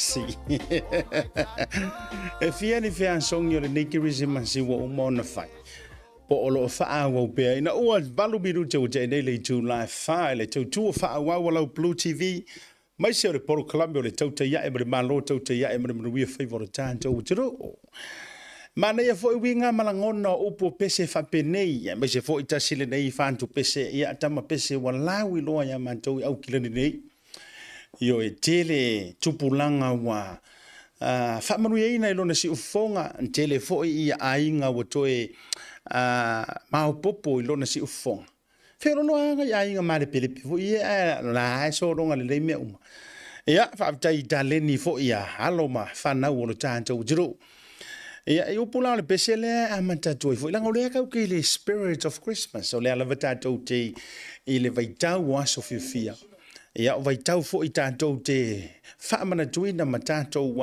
Kerisimasi. E fia ni feasogi o lenei Kerisimasi ua uma ona fai, po o lo o faaauau pea ina ua 8 minute ua tea nei le itula e 4 i le tautua faaauau a lau Blue TV, aemaise o le polokalame o le Tautai Ae ma le Malo, Tautai Ae ma le Manuia Faiva o le tatou atunuu. Manaia foi uiga ma lagona o upu o pese faapenei, aemaise foi tasi lenei fatu pese, ia tama pese ua lau iloa ia matou i Aukilani nei. Ioe, tele tupulaga ua faamanuiaina i lona siufofoga, tele foi ia aiga ua toe maopoopo i lona siufofoga. Feoloolo lava nai aiga malepelepe foi ia, ae o la e sologa lelei mea uma. Ia, faafetai i taleni foi a alo ma fanau o le tatou atunuu. Ia, i upu la o le pese lea e amata atu ai foi, leaga o lea tatou te i le spirit of Christmas, o lea lava tatou te i le vaitau o aso fiafia. Ia, o vaitau foi tatou te faamanatuina ma tatou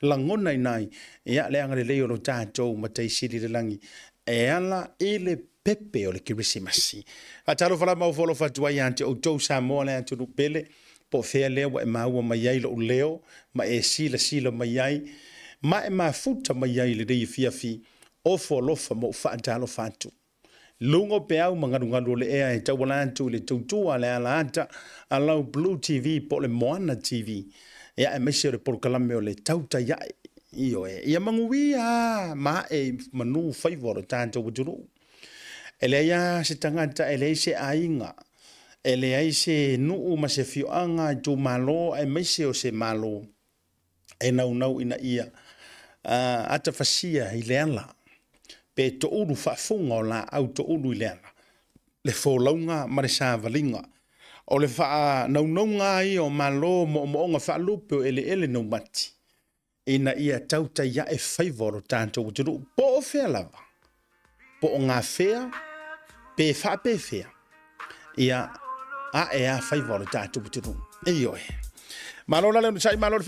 lagonaina ai, ia, le agalelei o lo tatou Matai Sili i le lagi e ala i le pepe o le Kerisimasi. Faatalofa lava ma ofo alofa atu ai ia te outou Samoa le atunuu pele, po o fea lea ua e maua mai ai lou leo ma e silasila mai ai ma e mafuta mai ai i lenei afiafi, ofo alofa ma ou faatalofa atu. Luga o peau ma galugalu o le ea e tauala atu i le tautua a le alaata a lau Blue TV po o le Moana TV, ia aemaise o le polokalame o le Tautai Ae. Ioe, ia manuia ma ae i manu faiva o le tatou atunuu. E leai lava se tagata, e leai se aiga, e leai se nuu ma se afioaga, itumalo aemaise o se Malo e naunau ina ia atafasia i le ala pe toulu faafuga o laau toulu i le ala le folauga ma le savaliga. O le faanaunauga lava ia o Malo, moomooga faalupe o eleele naumati, ina ia tautai ae faiva o lo tatou atunuu, po o fea lava, po o gafea, pe faapefea, ia ae a faiva o le tatou atunuu. Ioe. Malo la le onosai, malo le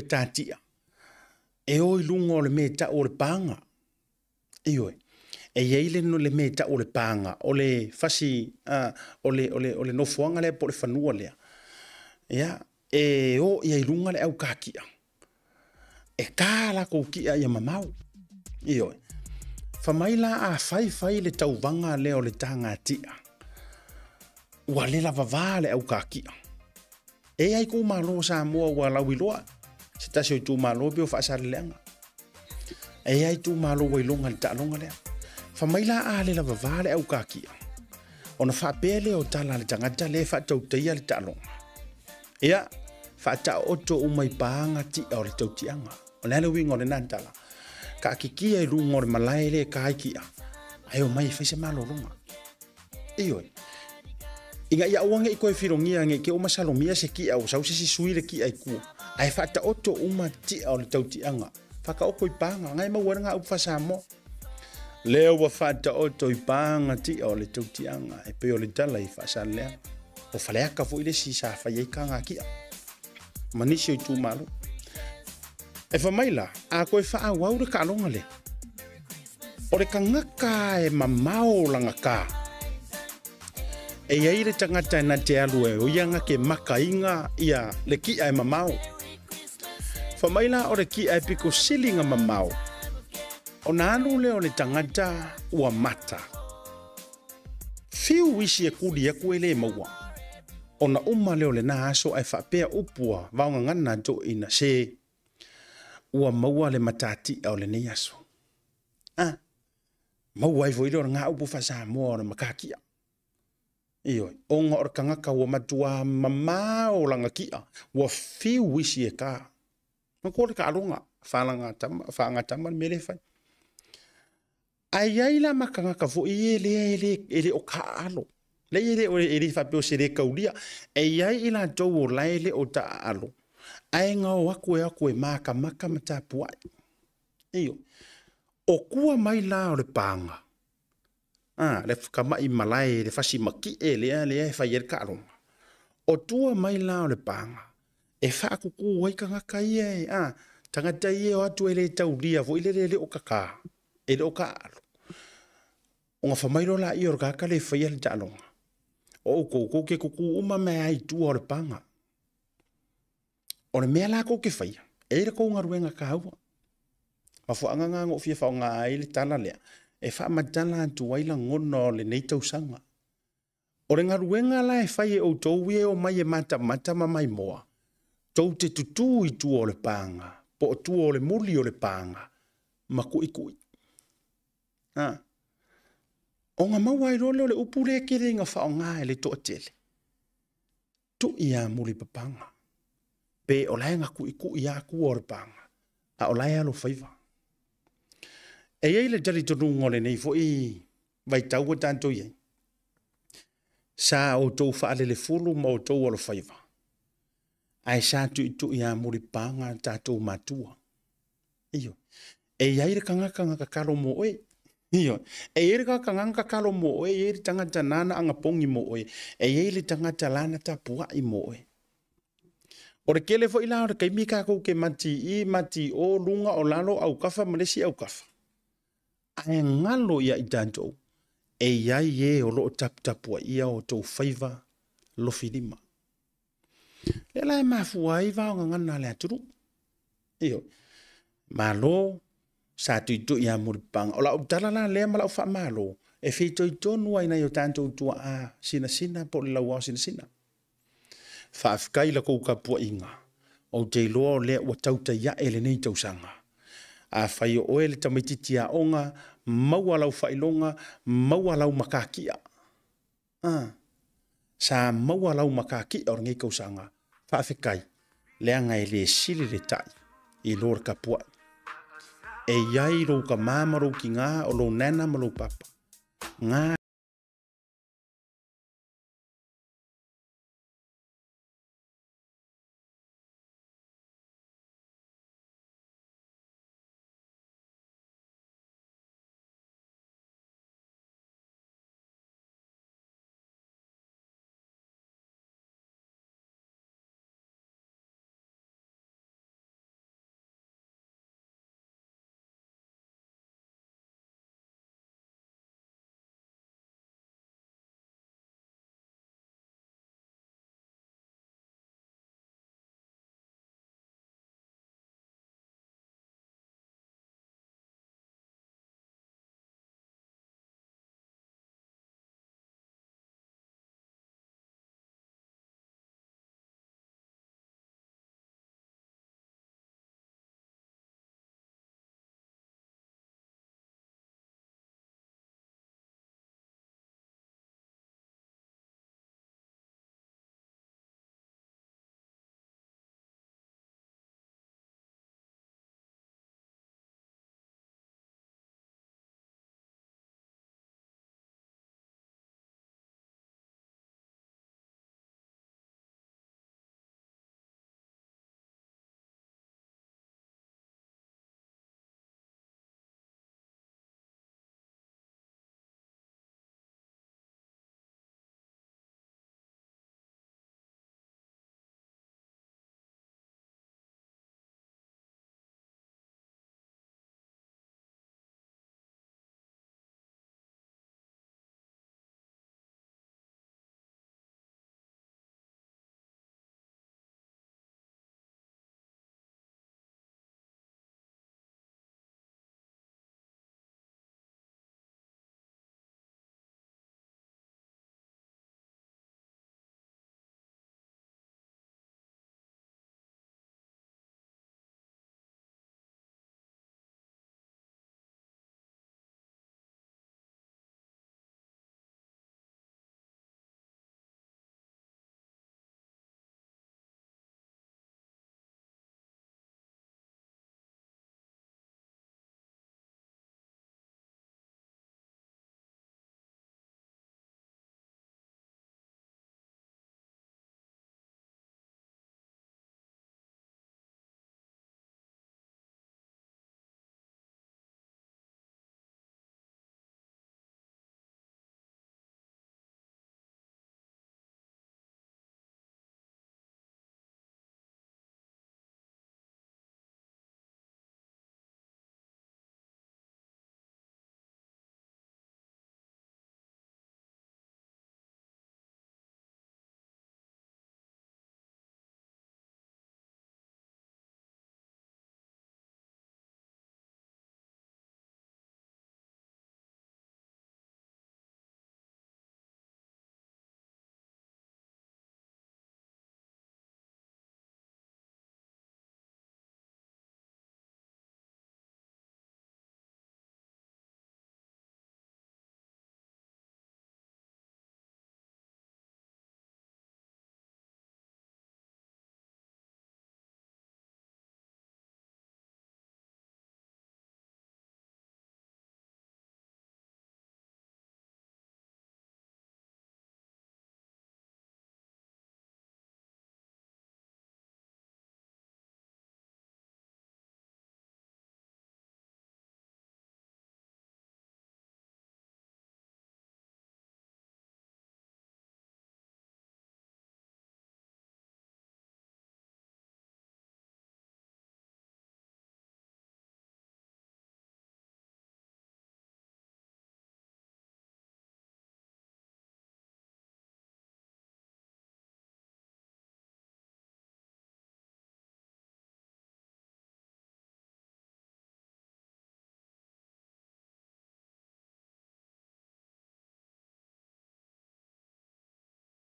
e tatia e o i luga o le mea e tau o le paga. Ioe, e i ai le mea e tau o le paga, o le fasi, o le nofoaga lea po o le fanua lea, ia, e o i ai i luga le au kakia, e ka latou kia ia mamao. Ioe. Fai mai la a fai fai le tauvaga lea o le tagatia, ua le lavava le au kakia. E i ai itumalo o Samoa ua lauiloa, se tasi o itumalo pei o Faasaleleaga. E i ai itumalo ua iloga i le taaloga lea. Fai mai la a le lavava le au kakia, ona faapea lea o tala a le tagata lea e faatautaia le taaloga. Ia, faataoto uma i paga tia o le tautiaga. O le a le uiga o lena tala? Taatitia i luga o le malae lea e ta ai tia, ae omai e fai se malologa. Ioe. Ina ia aua ne i toe filogia ne i te i ua masalomia se tia ua sau se isi sui le tia i tua, ae faataoto uma tia o le tautiaga. Faataoto i paga, na e maua ai lena upu faa-Samoa. Lea ua faataoto i paga tia o le tautiaga e pei o le tala i Faasaleleaga. O Faleata foi le isi sa fai ai taga tia ma nisi o itumalo. E fai mai la, a toe faaauau le taaloga lea, o le tagata e mamao lana ta, e i ai le tagata e na te alu e o ia na te makaina ia le kia e mamao. Fai mai la o le kia e pito sili na mamao, ona alu lea o le tagata ua mata. Fiu isi e kuli atu e le maua. Ona uma lea o lena aso ae faapea upu a vaogagana a toeaiina, se ua maua le matatia o lenei aso. A, maua ai foi lea o lena upu faa-Samoa o le matatia. Ioe, ona o le tagata ua matua mamao lana tia, ua fiu isi e ta. Manatua le taaloga, faagatama le mea lea e fai. Ae i ai la ma tagata foi ia lea e le o taaalo. Leai e le o e le faapea o se le taulia. E i ai i latou o la e le o taaalo, ae na o atu e o atu e matamata ma tapuai. Ioe. O tua mai la o le paga, a, le tamai malae, le fasi matie lea lea e fai ai le taaloga. O tua mai la o le paga, e faakuku ai tagata ia e, a, tagata ia e o atu e le taulia foi lele e le o kaka, e le o taaalo. Ona fai mai loa laia o le tagata lea e faia le taaloga, o outou, tou te tutu uma mai lava i tua o le paga. O le mea la tou te faia, e i ai le tou galuega taua. Mafuaaga na na ou fia faaaoga ai le tala lea, e faamatala atu ai lagona o lenei tausaga. O le galuega la e fai e outou ia e omai e matamata ma maimoa, tou te tutū i tua o le paga, po o tua o le muli o le paga, ma kuʻikuʻi. A, ona maua ai loa lea o le upu lea e tele ina faaaoga e le toatele, tui lava mulipapaga, pe o la e na kuʻikuʻi lava tua o le paga, a o la e alofaiva. E i ai le talitonuga o lenei foi vaitau ua tatou i ai, sa outou faalelefulu ma outou alofaiva, ae sa tuitui lava mulipapaga tatou matua. Ioe. E i ai le tagata na tatalo mo oe. Ioe. E i ai le tagata na tatalo mo oe, e i ai le tagata nana anapogi mo oe, e i ai le tagata lana tapuai mo oe. O le tele foi la o le taimi tatou te mati i, mati o, luga o lalo, aukafa ma le isi aukafa, ae galo ia i tatou, e i ai e o lo o taputapuaia o outou faiva lofilima. Lea la e mafua ai vaogagana a le atunuu. Ioe. Malo, sa tuitui ia Mulipapaga. O lau tala la lea ma lau faamalo, e fitoitonu ai nai o tatou tuaa sinasina po o le lauao sinasina. Faafetai i la tou tapuaiga, ou te iloa o lea ua tautai ae lenei tausaga. Afai o oe le tamaitiiti aoga, maua lau faailoga, maua lau matatia. A, sa maua lau matatia o lenei tausaga. Faafetai, leaga e le sili le tai i lo le tapuai. E i ai lou tama ma lou tina, o lou nana ma lou papa. Ga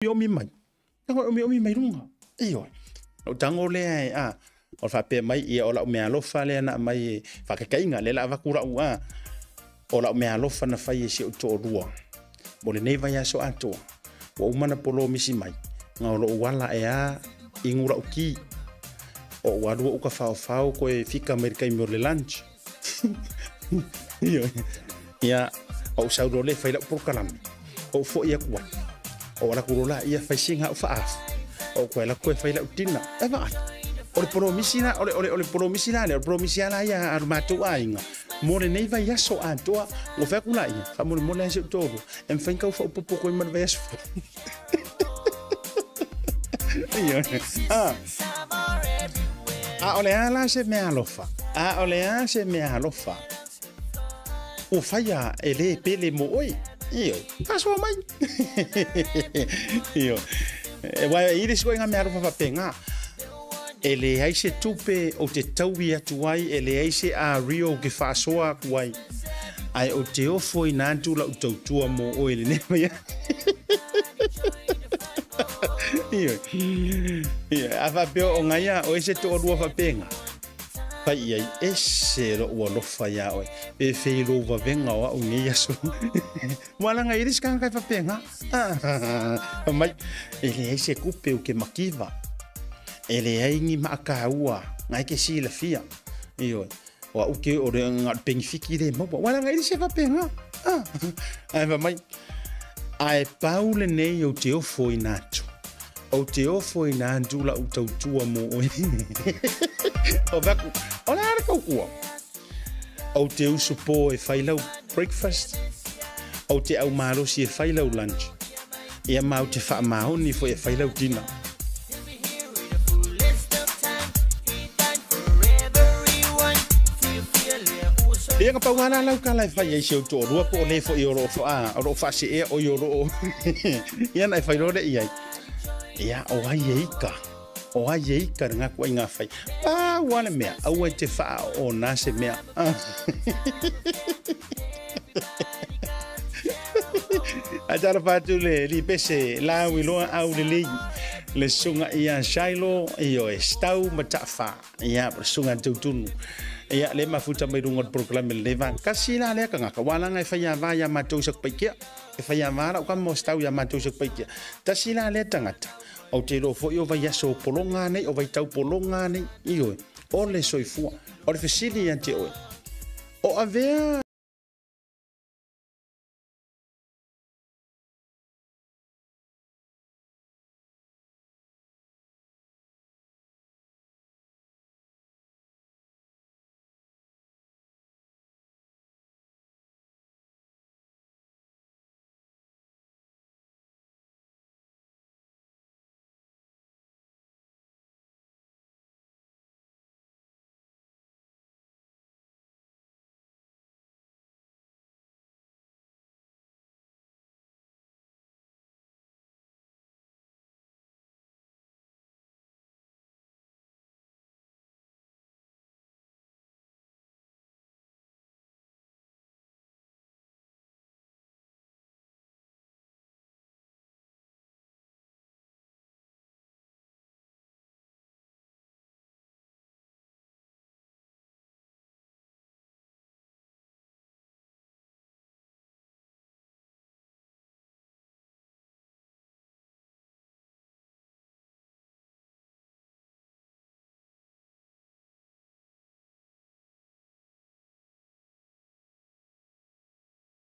Omi mai. Tago e omiomi mai luga. Ioe. Lou tago lea e a o le faapea mai ia o lau meaalofa lea na aumai e faataitaiga lea o le a avatu lau a o lau meaalofa na fai e si ou toalua mo lenei vaiaso atoa ua uma ona polomisi mai na o lou ala e a inu lau ti ou alu ou tafaofao toe fika mai le taimi o le lunch. Ioe. Ia ou sau loa lea fai lau polokalame ou foi atu ai. Ou alu atu loa laia fai sina au faaafu. Ou toe alu atu toe fai lau dinner. E vaai. O le polomisi la, o le polomisi la lea, o le polomisi lava la ia a lo matou aiga mo lenei vaiaso atoa. Ua fai atu laia, faamolemole lava si ou toalua, e mafai ona tau faaopoopo atu ai ma le vaiaso fou. Ioe. Ah. A o le a la se mea alofa? A o le a se mea alofa? Ua faia e le pele mo oe. Ioe, faasoa mai. Ioe. Aua e i ai le isi ituaiga meaalofa faapena. E leai se tupe ou te taui atu ai, e leai se ario ou te faasoa atu ai, ae ou te ofoina atu lau tautua mo oe i lenei vaiaso. Ioe. Ioe. A faapea o gaia oe se toalua faapena, Fai i ai, Ese lou alofa iā oe, pe fei lou vavega o au i nei aso. Ua laga i ai le isi tagata e faapena. Fai mai, e leai se tupe ou te mativa, e leai ni maakaua na e te silafia. Ioe, o au ke o le na o le penifiki le maua. Ua laga i ai le isi e faapena. Ae fai mai, ae pau lenei ou te ofoina atu. Ou te ofoina atu lau tautua mo oe. O fai atu, o le a le tautua? Ou te usu po e fai lau breakfast, ou te ʻau malosi e fai lau lunch, ia ma ou te faamaoni foi e fai lau dinner. Ia na pau lava la lau tala e fai ai si ou toalua po o le foi o lo o faaseea ʻo ia o lo o ia ona e fai loa lea i ai. Ia, o ai e ika, o ai e ika lena ituaiga fai. Pau lava le mea, aua e te faaoona se mea. Ae talofa atu le lipese lau iloa au lelei le susuga ia Shiloh ioe Stau Mataafa ia le susuga a Tautunu ia le mafuta mai luga o le polokalame lenei vaega. Tasi la lea tagata ua laga e faiava ia matou i Satupaitea. E faiava lau tama o Stau ia matou i Satupaitea. Tasi la lea tagata ou te iloa foi o vaiaso pologa nei, o vaitau pologa nei, ioe, o le soifua. O le fesili ia te oe, o avea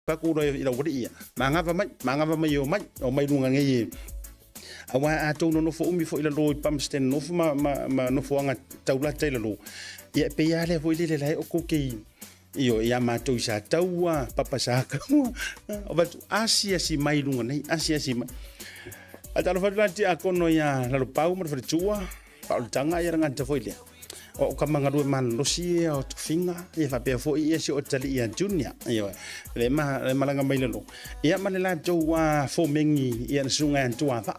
Faatu loa i lau alii ia, manava mai, manava mai e omai, omai luga nei e aua a tou nonofo umi foi i lalo i Palmerston North ma nofoaga taulata i lalo, ia e pei lava lea foi lele la e outou te ioe ia matou i Sataua, Papa Sataua, o fai atu, asiasi mai luga nei, asiasi mai. Ae talofa atu la Tiakono ia Lalopau ma le faletua, faaolataga ia le gata foi lea. O au tama galue malolosi ia o tofiga, ia faapea foi ia si o talii ia Junior, ioe, le ma, le malaga mai lalo. Ia ma le latou a fomegi ia na susuga ia Tuavaa,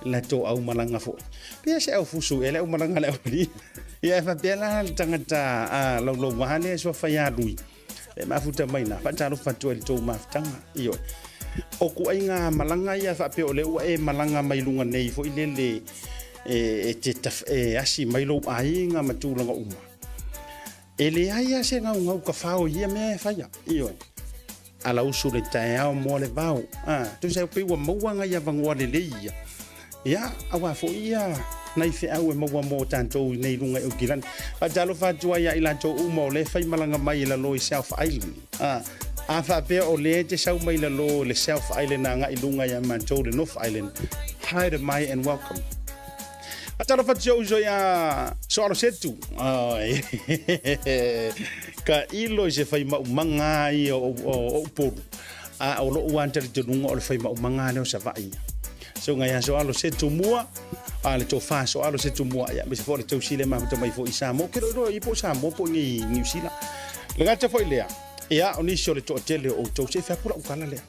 le latou au malaga foi. Pea se au fusu ea le au malaga le au alii. Ia e faapea la le tagata a laulauā lea e suafa ia Lui, e mafuta mai na, faatalofa atu ai i le tou mafutaga, ioe. O kuaiga malaga ia faapea o lea ua e malaga mai luga nei foi lele e te e asi mai lou aiga ma tulaga uma. E leai lava se gaugau tafao i ia mea e faia. Ioe. Ala usu le taeao moa le vao. A, tusa e pei ua maua nai avanoa lelei ia. Ia, aua foi ia nai feau e maua mo tatou i nei luga i Aukilani. Faatalofa atu ai ia i latou uma o lea e faimalaga mai i lalo i South Island. A, a faapea o lea e te sau mai lalo i le South Island agai i luga ia matou le North Island, haere mai and welcome. Faatalofa atu si ou uso ia Soalosetu. Ai. Ka ilo i se fai maumaga ia o Upolu. A o lou lava talitonuga o le fai maumaga lea o Savaii. Susuga ia Soalosetu Mua, a le tofa Soalosetu Mua, ia aemaise foi o le tausi lea mafuta mai foi i Samoa. Ou te le o iloa i po o Samoa po o i Niu Sila. Le gata foi lea, ia o nisi o le toatele o outou, se i fai atu lau tala lea.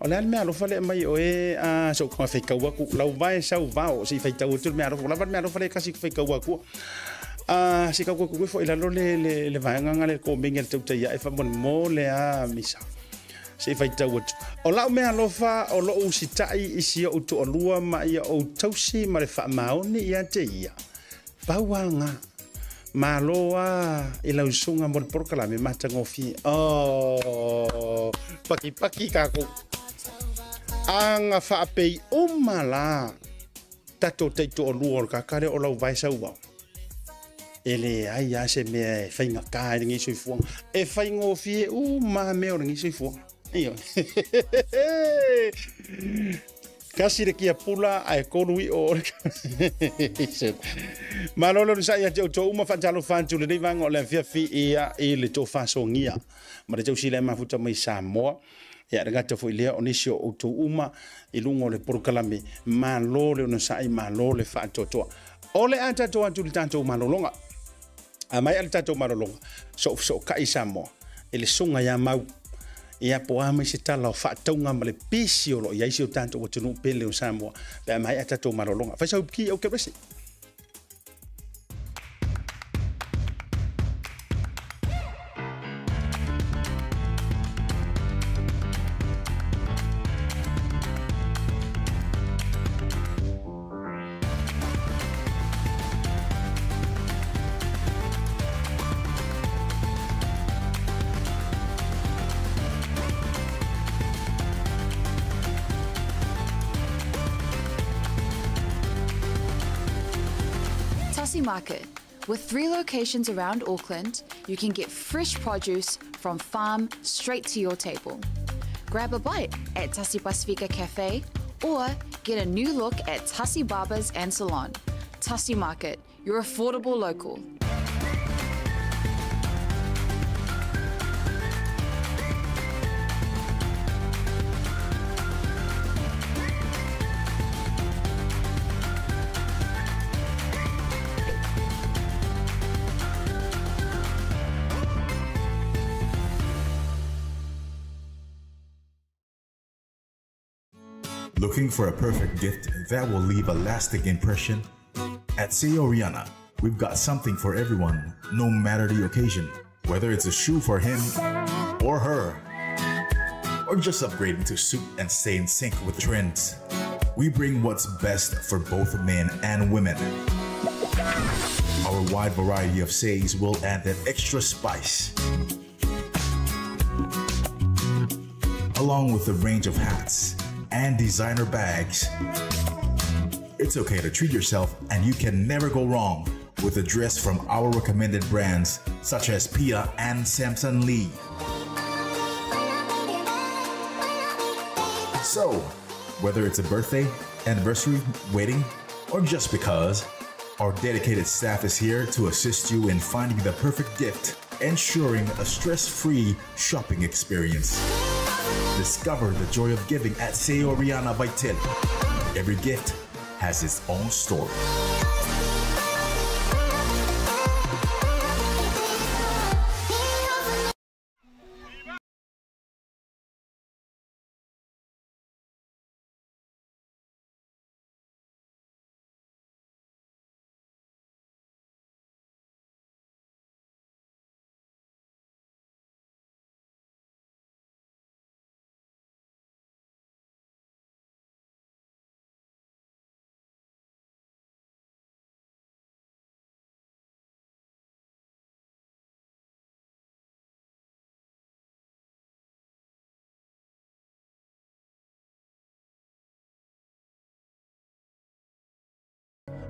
O le a le mea alofa lea e aumai oe a sou taga faitau atu, lau vae sau vao se i faitau atu le mea alofa, ua lava le mea alofa lea e tasi ku faitau atua. A se tau atu ifo i lalo le vaega nga le komeni a le tautai ae faamolemole a misa. Se i faitau atu. O lau mea alofa o lou usitai i si ou toalua ma ia ou tausi ma le faamaoni ia te ia. Pau a nga. Malo a i lau susuga mo le polokalame matagofie. Oh, pakipaki kākou. Aga faapei uma la tatou taitoalua o le kaka lea o lau vae sauao. E leai lava se mea e faigata ai lenei soifuaga. E faigofie uma lava mea o lenei soifuaga. Ioe. Tasi le tiapula ae tolu i'o o le Malo le onosai ia te outou uma, faatalofa atu i lenei vaega o le afiafi ia i le tofa sogia ma le tausili ai mafuta mai Samoa. Ia le gata foi lea o nisi o outou uma i luga o le polokalame. Malo le onosai, malo le faatoatoa. O le a tatou atu i le tatou malologa. A maea le tatou malologa, soofesootai Samoa i le susuga ia Mau. Ia po a mai se tala o faatauga ma le pisi o lo o i ai si o tatou atunuu pele o Samoa pe a maea tatou malologa. Fai sau ki au kerese. Tasi Market. With 3 locations around Auckland, you can get fresh produce from farm straight to your table. Grab a bite at Tasi Pasifika Cafe or get a new look at Tasi Barbers and Salon. Tasi Market, your affordable local. Looking for a perfect gift that will leave a lasting impression? At Seoriana, we've got something for everyone, no matter the occasion. Whether it's a shoe for him or her, or just upgrading to suit and stay in sync with trends. We bring what's best for both men and women. Our wide variety of says will add that extra spice, along with a range of hats and designer bags. It's okay to treat yourself, and you can never go wrong with a dress from our recommended brands such as Pia and Samson Lee. So, whether it's a birthday, anniversary, wedding, or just because, our dedicated staff is here to assist you in finding the perfect gift, ensuring a stress-free shopping experience. Discover the joy of giving at Seoriana Vitel. Every gift has its own story.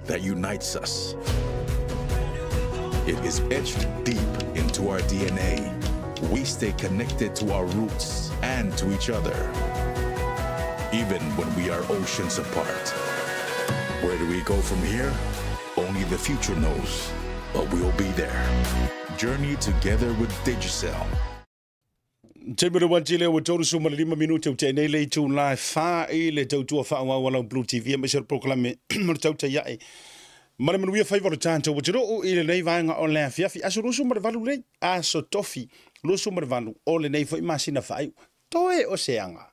that unites us. It is etched deep into our DNA. We stay connected to our roots and to each other, even when we are oceans apart. Where do we go from here? Only the future knows, but we'll be there. Journey together with Digicel. Taimi le uati lea ua 35 minute ua tea nei le itula e 4 i le tautua faaauau a lau Blue TV aemaise o le polokalame o le tautai ae ma le manuia faiva o le tatou atunuu i lenei vaega o le afiafi aso 28 nei aso tofi 28 o lenei foi masina faaiu toe o se aga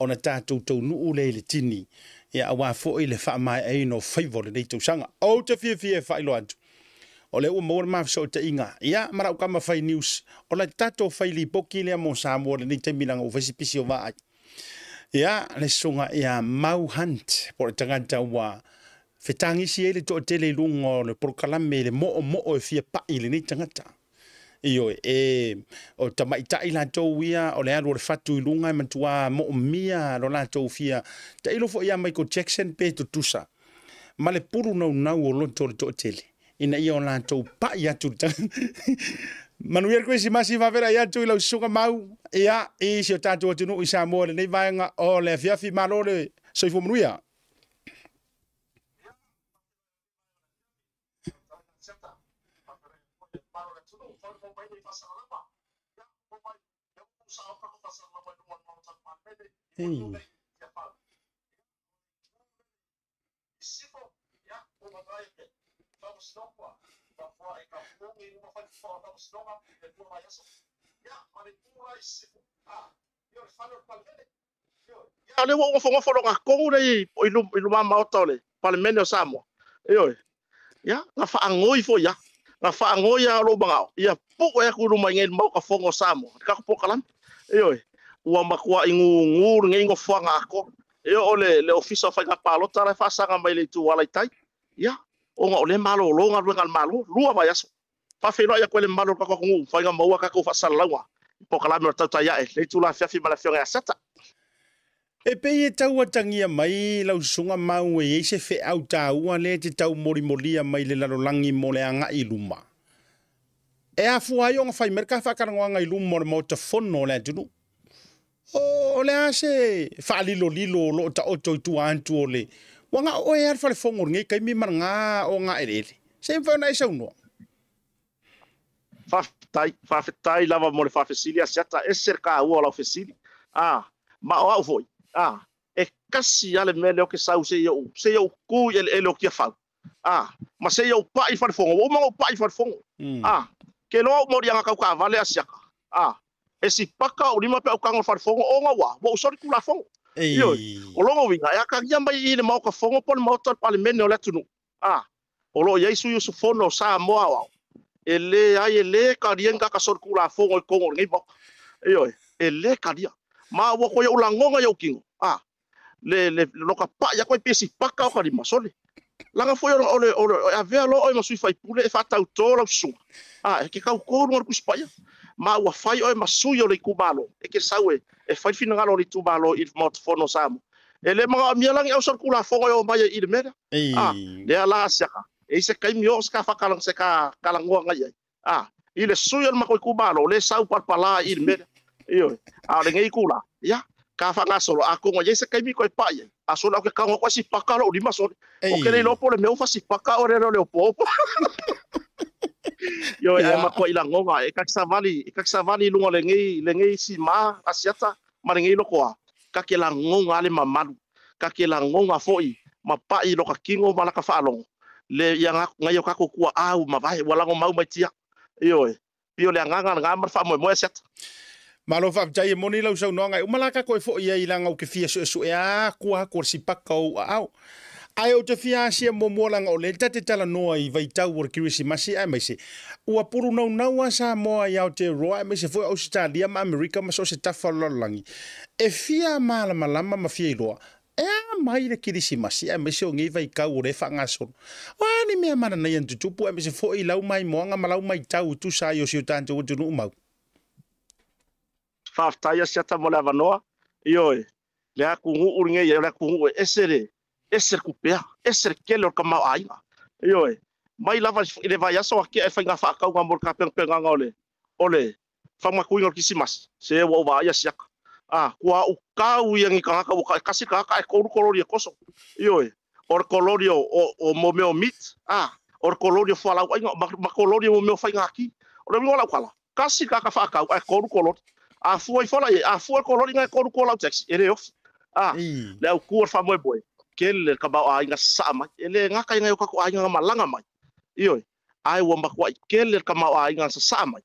ona tatou taunuu lea i le tini ia aua foi le faamaeaina o faiva o lenei tausaga. Ou te fiafia e faailoa atu o lea ua maua le ma fesootaiga ia ma lau kama fai news o le tatou fai lipoti lea mo Samoa lenei taimi leaga ua fai si pisi o vaai. Ia le susuga ia Mau Hunt po o le tagata ua fetagisi ai le toatele i luga o le polokalame i le moomoo e fia pai i lenei tagata. Ioe, e o tamaitai latou ia o le alu o le fatu i luga e matua moomia lo latou fia tailo foi ia Michael Jackson pe tutusa ma le pulu naunau o loto o le toatele ina ia o latou pai atu le tagata. Manuia le Kerisimasi faafeiloai atu i lau susuga Mau ia i si o tatou atunuu i Samoa i lenei vaega o le afiafi. Malo le soifua manuia. Ei. Ia, o lea ua ou nofonofo logatonu nei i luma maota o le Palemene o Samoa. Ioe. Ia, na faanoi foi ia. Na faanoi ia lou manao, ia pue atu i luma i nei Maota Fono o Samoa, le tatou polokalame. Ioe. Ua matuai gugu lenei nofoaga atoa. Ioe, o le Ofisa o Faiga Palota la e faasaga mai le itu ala i tai. Ia, ona o lea e malolo galuega a le Malo, 2 vaiaso. Faafeiloai atu ai le mamalu o le tatou atunuu, faiga maua tatou faasalalauga i polokalame o le tautai ae, le itula afiafi ma le Afioga ia Seta. E pei e tau atagia mai lau susuga Mau e i ai se feau taua lea e te tau molimolia mai le lalolagi mo le agai i luma. E afua ai ona fai mai le ka faatalanoaga i luma o le Maota Fono o le atunuu. O le a se faalilolilo o lo o taoto i tua atu o le ua gao oe lava le falefono i lenei taimi ma lena ogaeleele. Se i mafai ona e saunoa. Faafetai, faafetai lava mo le faafesili Asiata, ese le taua o lau fesili. A, ma o au foi, a, e kasi lava le mea lea o ke sau seia ou, seia ou tu i eleele o Tiafau, a, ma seia ou pai i falefono, ua uma ona ou pai i falefono. A, ke loa ou moliaga tau taavale Asiata, a, e sipaka ou lima pe au tago i le falefono ona ua, ua ou soli Tulafono. Ioe, o lona uiga, e atagia mai i i le Maota Fono po o le Maota o le Palemene o le atunuu, a, o lo o i ai sui usufono o Samoa aoao, e leai, e lē talia ni tagata solitulafono i totonu o lenei Maota. Ioe, e lē talia. Ma ua toe ou lagona i ou tino, a, le, le, loka paʻi atu ai pe sipaka o ka lima, sole. Laga foi o le, o le, o le, e avea loa oe ma sui faipule e faatautō lau susuga, a, e ke tautō luga o le Tusi Paia. Ma ua fai oe ma sui o le itumalo, e ke sau e, e fai le finagalo o le itumalo i le Maota Fono o Samoa. E le manaomia la ni au solitulafono e oo mai ai i le mea lea. A, lea la asiaka, e i se taimi oo se ka faakalang se ka talanoa ngai ai. A, i le sui o le matou itumalo, le sau palapala i le mea lea. Ioe, a o lenei itula, ia, ka faagasolo, atonu e i ai se taimi toe paʻi ai, a sole au ke tago atu ai sipaka lou lima sole. O ke le iloa po o le mea ua fasipaka oe le o le opoopo. Ioe, ae matuai lagona, e ka te savali, e ka te savali i luga o lenei, lenei sima Asiata ma lenei lotoa, ka te lagona le mamalu, ka te lagona foi ma paʻi i loka kino ma laka faalogo, le ia ngai o tatou tuaau mavae ua lago mau mai tia. Ioe, pei o le agaga lena ma le faamoemoe Asiata. Malo faafetai e moni lau saunoaga e uma la tatou e foi ai leaga ou te fia suesue atu atu o le sipaka o ou aao. Ae ou te fia asia muamua leaga o lea ta te talanoa i vaitau o le Kerisimasi aemaise ua pulunaunau a Samoa i Aotearoa aemaise foi o Ausetalia ma Amerika ma so o se tafa o le lalolagi e fia malamalama ma fia iloa E a mai le Kerisimasi aemaise o nei vaitau o lea e faagasolo? O a ni mea mananaia na tutupu aemaise foi i lau maimoaga ma lau maitau i tusa ai o si o tatou atunuu mau? Faafetai Asiata mo le avanoa. Ioe, le atunuu lenei o le atunuu e ese le, ese le tupea, ese le tele o le tamaoaiga. Ioe, mai lava i le vaiaso ua tea e faiga faakauga mo le tapenapenaga o le faamatuina o le Kerisimasi, se ua ou vaaia siaka. A, ua ou tau ia ni tagata ua tasi tagata ae tolu kololi e toso. Ioe, o le kololi o mo mea o meat, a, o le kololi o fualaauaina, ma kololi o mea o faigati. O le uiga o lau tala, tasi tagata faatau ae tolu kololi. A fua ifo la i ai, a fua le kololi na e tolu tua lau taxi, e le ofi. A, le autu o le faamoemoe, tele le tamaoaiga sasaa mai. E le gata i nai o tatou aiga na malaga mai. Ioe, ae ua matuai tele le tamaoaiga na sasaa mai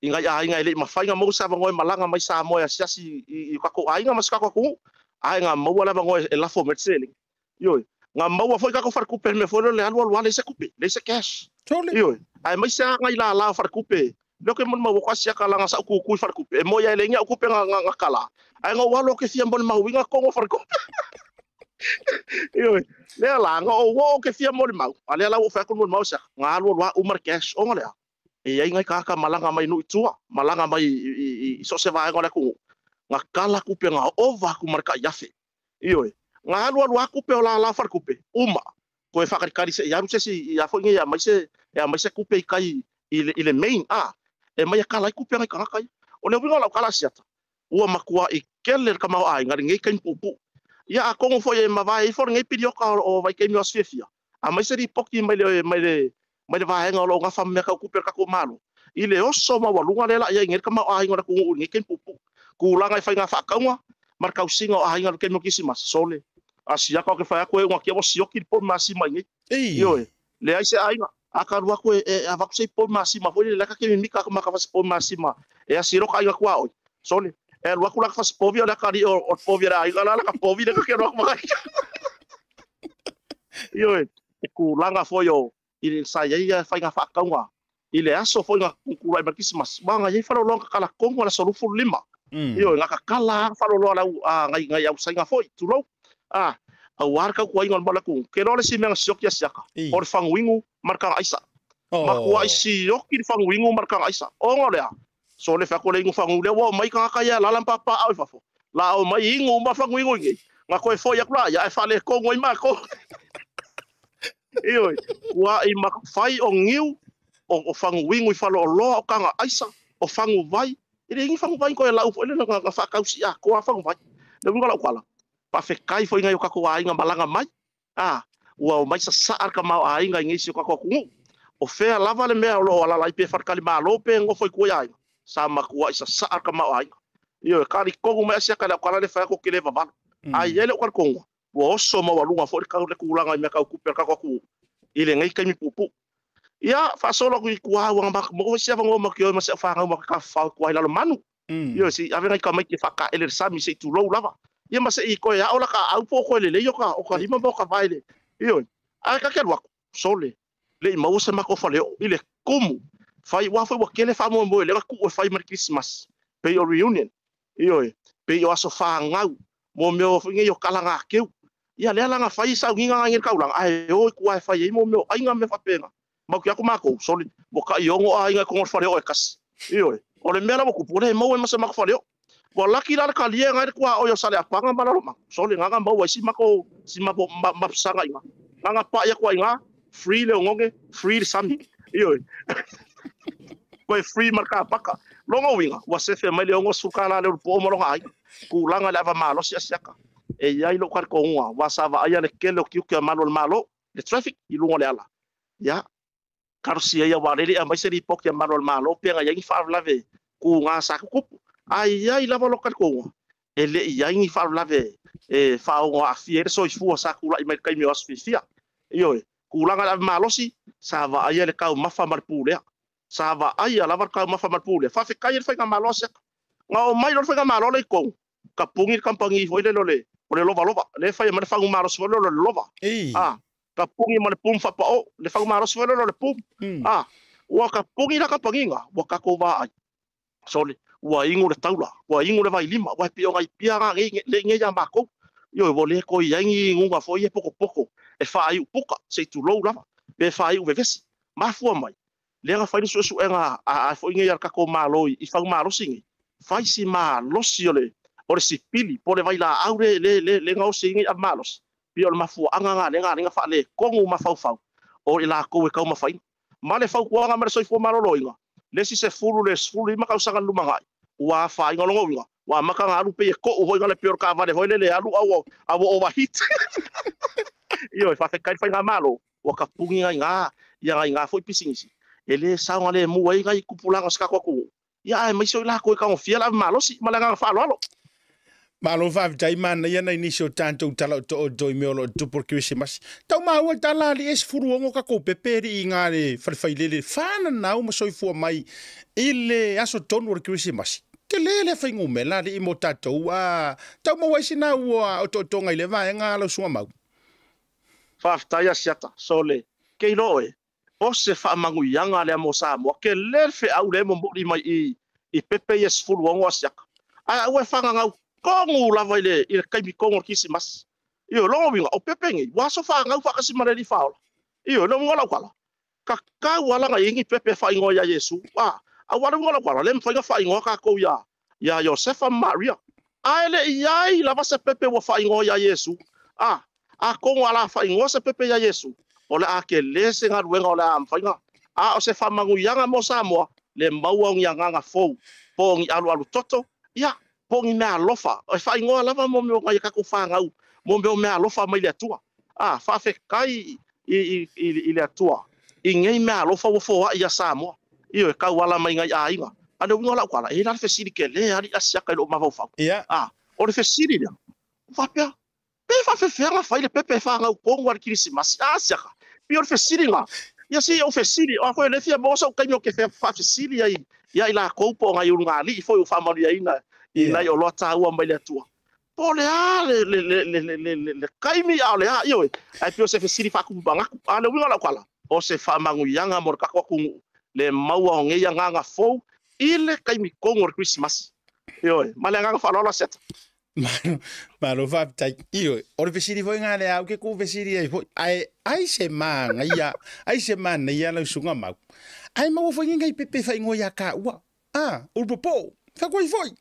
i nai aiga e le i mafai ona maua se avanoa e malaga mai Samoa e asiasi i tatou aiga ma si tatou atunuu, ae na maua le avanoa e lafo mai le seleni. Ioe, na maua foi tatou falekupe, le mea foi lea o le alu alu lava leai se tupe, leai se cash. Sole. Ioe, aemaise lava nai lala o falekupe lea ou te molimau atu asiaka laga sa ou tutu i falekupe, e moi lava e leai ni au tupe na kala, ae na ou alu ou te fia molimauina totonu o falekupe. Ioe, lea la, na ou oo ou te fia molimau, a lea la ua ou fai atu le molimau asiaka, na alu alu lava uma le cash, ona lea, e i ai nai tagata malaga mai nuu i tua, malaga mai i so o se vaega o le atunuu, na kala tupe na ova atu ma le tai $1,000. Ioe, na alu alu lava tupe o lala o falekupe, uma. Toe faatalitali se i alu se isi ia foi nei e aumai se tupe i tai i le main, a, e mai e kala ai tupe a nai tagata ia. O le uiga o lau tala asiata, ua matuai tele le tamaoaiga i lenei taimi puupuu. Ia atonu foi e mavae ifo lenei piliota o vaitaimi o aso fiafia, aemaise lipoti mai le vaega o lo o nafa ma mea tau tupe a le tatou Malo, i le oso maualuga lea la i ai nei le tamaoaiga o le atunuu i lenei taimi puupuu. Tulaga i faiga faakauga ma le tausiga o aiga i le taimi o Kerisimasi, sole. Asiaka ou te fai atu e ua ua sioki le povi masima i nei. Ioe, leai se aiga. A ka alu atu e avatu se povi masima foi lele, ka ke mimika ma ka fasi povi masima e asi loka aiga kua oi. Sole, e alu atu la ka fasi povi o le akali o povi le aiga la la ka povi le ka ke alu atu ma. Ioe, e kulaga foi o i le sa iai ia faiga faakauga i le aso foi na kulai mai Kerisimasi, ma na iai faleoloa na kakala tonu o le aso 25. Ioe, na kakala faleoloa lau ngai ausaiga foi, tulou. A, auā le tautuaiga o le mau atunuu. Ke loa le isi mea na sioki asiaka, o le faguinu ma le kagaisa. Matuai sioki le faguinu ma le kagaisa. Ona o lea, so le fai atu le inu fagu lea ua omai tagata ia alaala ma papaau i fafo. La o mai inu ma faguinu i nei. Na koe foi aku la ia e faaletonu ai matou. Ioe, ua i fai o niu o faguinu i faleoloa o kagaisa, o faguvai. E le ingi faguvai koe lau foi le na faakausi atoa faguvai. Le uiga o lau tala, faafetai foi nai o tatou aiga malaga mai. A, ua omai sasaa le tamaoaiga i nisi o tatou atunuu. O fea lava le mea o lo o alaala ai pe faletalimalo pe nofo i tua i aiga, sa matuai sasaa le tamaoaiga. Ioe, talitonu mai asiaka le au tala le fai atu ou te le vavalo. Ae i ai lou talitonuga, ua oso maualuga foi le tulaga i mea tau tupe a le tatou atunuu i lenei taimi puupuu. Ia, faasolo atu i tua ua maua se avanoa ma te o ma se au fanau ma tafafao i tua i Lalomanu. Ioe, se i ave nai tamaiti e faataele i le sami se i tulou lava. Ia ma se i toe ao la ka au po o koe lelei o ka lima ma o ka vae le. Ioe, ae ta te alu atu, sole, le i maua se matou faleoo i le tumu. Fai ua foi ua tele faamoemoe lea na tuu e fai ma le Kerisimasi, pei o reunion. Ioe, pei o aso fanau, mo mea o foi nei o kalagateu. Ia lea la na fai sauniga nai le taulaga, ae o i tua e fai ai mo mea o aiga ma mea faapena. Mau te atu matou, sole, ua tai 6 aiga i totonu o le faleoo e tasi. Ioe, o le mea la ua tupu, ua le maua ai ma se matou faleoo. Ua laki la le talia nai le tuaoi o Saleapaga ma Lalomanu. Sole, na maua ai si matou si mapusaga i ina. Na pai atu ai i ina, free le oneone, free le sami. Ioe. Koe free ma le kapaka. Lona uiga, ua sefe mai le $60 le ulupo ma lona aiga. Tulaga i le ava malosi asiaka. E i ai lou talitonuga, ua sa vaaia le tele o tiute a malu o le Malo, le traffic i luga o le ala. Ia, talosia ia aua o lea e le i aumai se lipoti a malu o le Malo pe na i ai ni faalavelave tuga sa tutupu. Ae i ai lava lou talitonuga, e le i ai ni faalavelave e faaogo aafia ai le soifua sa tulai mai i le taimi o aso fiafia. Ioe, tulaga i le ave malosi, sa vaaia le taumafa ma le pulea. Sa vaaia lava le taumafa ma le pulea. Faafetai ai le faigamalo asiaka. Na oo mai loa le faigamalo lea i totonu, tapuni le kamupani foi lele o le lovalova. Lea e fai mai le fagu malosi foi lele o le lova. A, tapuni ma le pum faapao, le fagu malosi foi lele o le pum. A, ua tapuni la kamupani ua tatou vaai. Sole, ua inu le taula, ua inu le vailima, ua e pei o nai pia na nei le nei ia matou. Ioe, ua le toe i ai ni inuga foi e pokopoko e faaiu puka, se i tulou lava, pe faaiu vevesi. Mafua mai, lea na fai le suesuega a foi nei a le tatou Malo i fagu malosi nei, fai si malosi o le sipili po o le vailaau le gaosi ai nei ave malosi, pei o le mafuaaga na lea na faaletonu mafaufau. O i lakou e taumafaina. Ma le fautuaga ma le soifua maloloina, le isi 10 le 15 tausaga i le lumanai, ua afaina lona uiga, ua amata ona alu pei e kou foi na le pei o le taavale foi lele e alu a ua overheat. Ioe, faafetai i le faigamalo, ua tapuni nai na, ia nai na foi pisinisi, e le saogalemu ai nai tupulaga o si tatou atunuu, ia aemaise o i latou e tagofia le ave malosi. Ma le agaga faaaloalo. Malo faafetai, manaia nai nisi o tatou tala o to'o i mea o lo o tupu o le Kerisimasi. Tau maua le tala alii e 16 tatou pepe alii i gā le falefailele fananau ma soifua mai i le aso tonu o le Kerisimasi. Tele lea fuainumera alii mo tatou a tau maua ai sina ua otootoga i lea vaega lau susuga Mau. Faafetai Asiata, sole, ke iloa oe, o se faamanuiaga lea mo Samoa, tele le feau lea e momoli mai i i pepe ia e 16 Asiata, ae aua e fananau tonu lava i le i le taimi tonu o le Kerisimasi. Ioe, lona uiga, o pepe nei, ua aso fanau faatasi ma le Alii Faaola. Ioe, le uiga o lau tala, tatau lava la ona i ai ni pepe e faaigoa ia Iesu. A, aua le uiga o lau tala, le mafai ona faaigoa tatou ia ia Iosefa ma Maria. Ae le i ai lava se pepe ua faaigoa ia Iesu. A, atonu a la faaigoa se pepe ia Iesu, o le a tele se galuega o le a mafai ona. A o se faamanuiaga mo Samoa, le maua o ni agaga fou, po o ni alualu toto, ia, po o ni meaalofa. E faaigoa lava mo mea o nai a tatou fanau, mo mea o meaalofa mai le Atua. A, faafetai i le Atua i nei meaalofa ua foai ia Samoa. Ioe, tauala mai nai aiga. A o le uiga o lau tala, e i ai la le fesili tele alii Asiata i lou mafaufau. A, o le fesili lea, ua faapea, pe faafefea ona fai le pepe e fanau tonu lava i le Kerisimasi? A, Asiata, pei o le fesili lena. Ia se i ou fesili, o a foi o lea e fia maua sou taimi ou te faafesili ai ia i latou po o nai ulugalii foi ua faamanuiaina i nai oloa taua mai le Atua. Po o le a le taimi a o le a, ioe, ae pei o se fesili faatupu manatu. A o le uiga o lau tala, o se faamanuiaga mo le tatou atunuu le maua o nei agaga fou i le taimi tonu o le Kerisimasi. Ioe, ma le agaga faaaloalo Asiata. Malo faafetai. Ioe, o le fesili foi lena lea au ke ku fesili ai foi. Ae ai se manaia, ai se manaia lau susuga Mau. Ae maua foi nei nai pepe faaigoa ia taua. A, ulu popo, fako'i foi.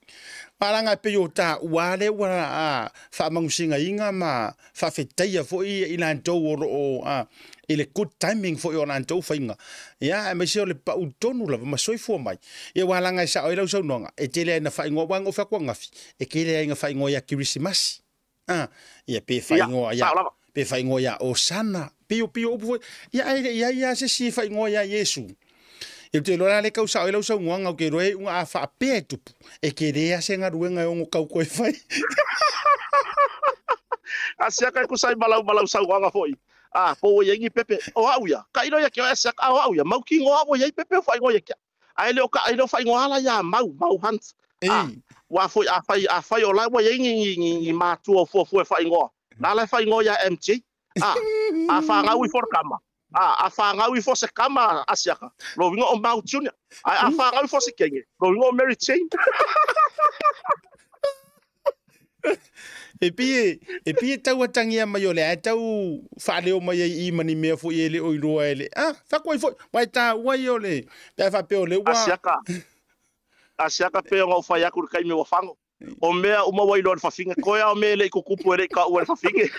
Malaga e pei o taua lea ua faamanusigaina ma faafetaia foi i latou o lo o i le good timing foi o latou faiga. Ia, aemaise o le pau tonu lava ma soifua mai. Ia, aua leaga e sao ai lau saunoaga, e tele lava ina faaigoa, aua na ou fai atu ananafi, e tele lava ina faaigoa ia Kerisimasi. A, ia pe faaigoa ia, pe faaigoa ia Osana, pio pio upu foi. Ia ae le i ai lava se isi e faaigoa ia Iesu. Ia ou te iloa la lea e tau sao ai lau saunoaga, ou te iloa e iuga a faapea e tupu, e tele lava se galuega e ono tau toe fai. Asiata e tusa ai ma lau saunoaga foi. A, po ua i ai ni pepe, o au ia, tailo ia ke oe Asiata, a o au ia, mautinoa ua i ai pepe o faaigoa ia ke au. Ae le o ka, e le o faaigoa ala ia Mau, Mau Hunt. A, aua foi afai, afai o la ua i ai ni, ni, ni matua o fuafua e faaigoa, na ala e faaigoa ia MJ. A, a fanau ifo le tama, a, a fanau ifo se tama Asiata, lona uiga o Mau Junior. Ae a fanau ifo se teine, lona uiga o Mary Jane. E pei e pei e tau atagia mai o lea e tau faaleo mai ai i ma ni mea foi e le o iloa e le a faaku ai foi aua e taua ia o le pe a faapea o lea ua Asiata, Asiata pei ona ou fai atu i le taimi ua fago. O mea uma ua iloa e le fafine, koe a o mea e le i tutupu e le i taua e le fafine.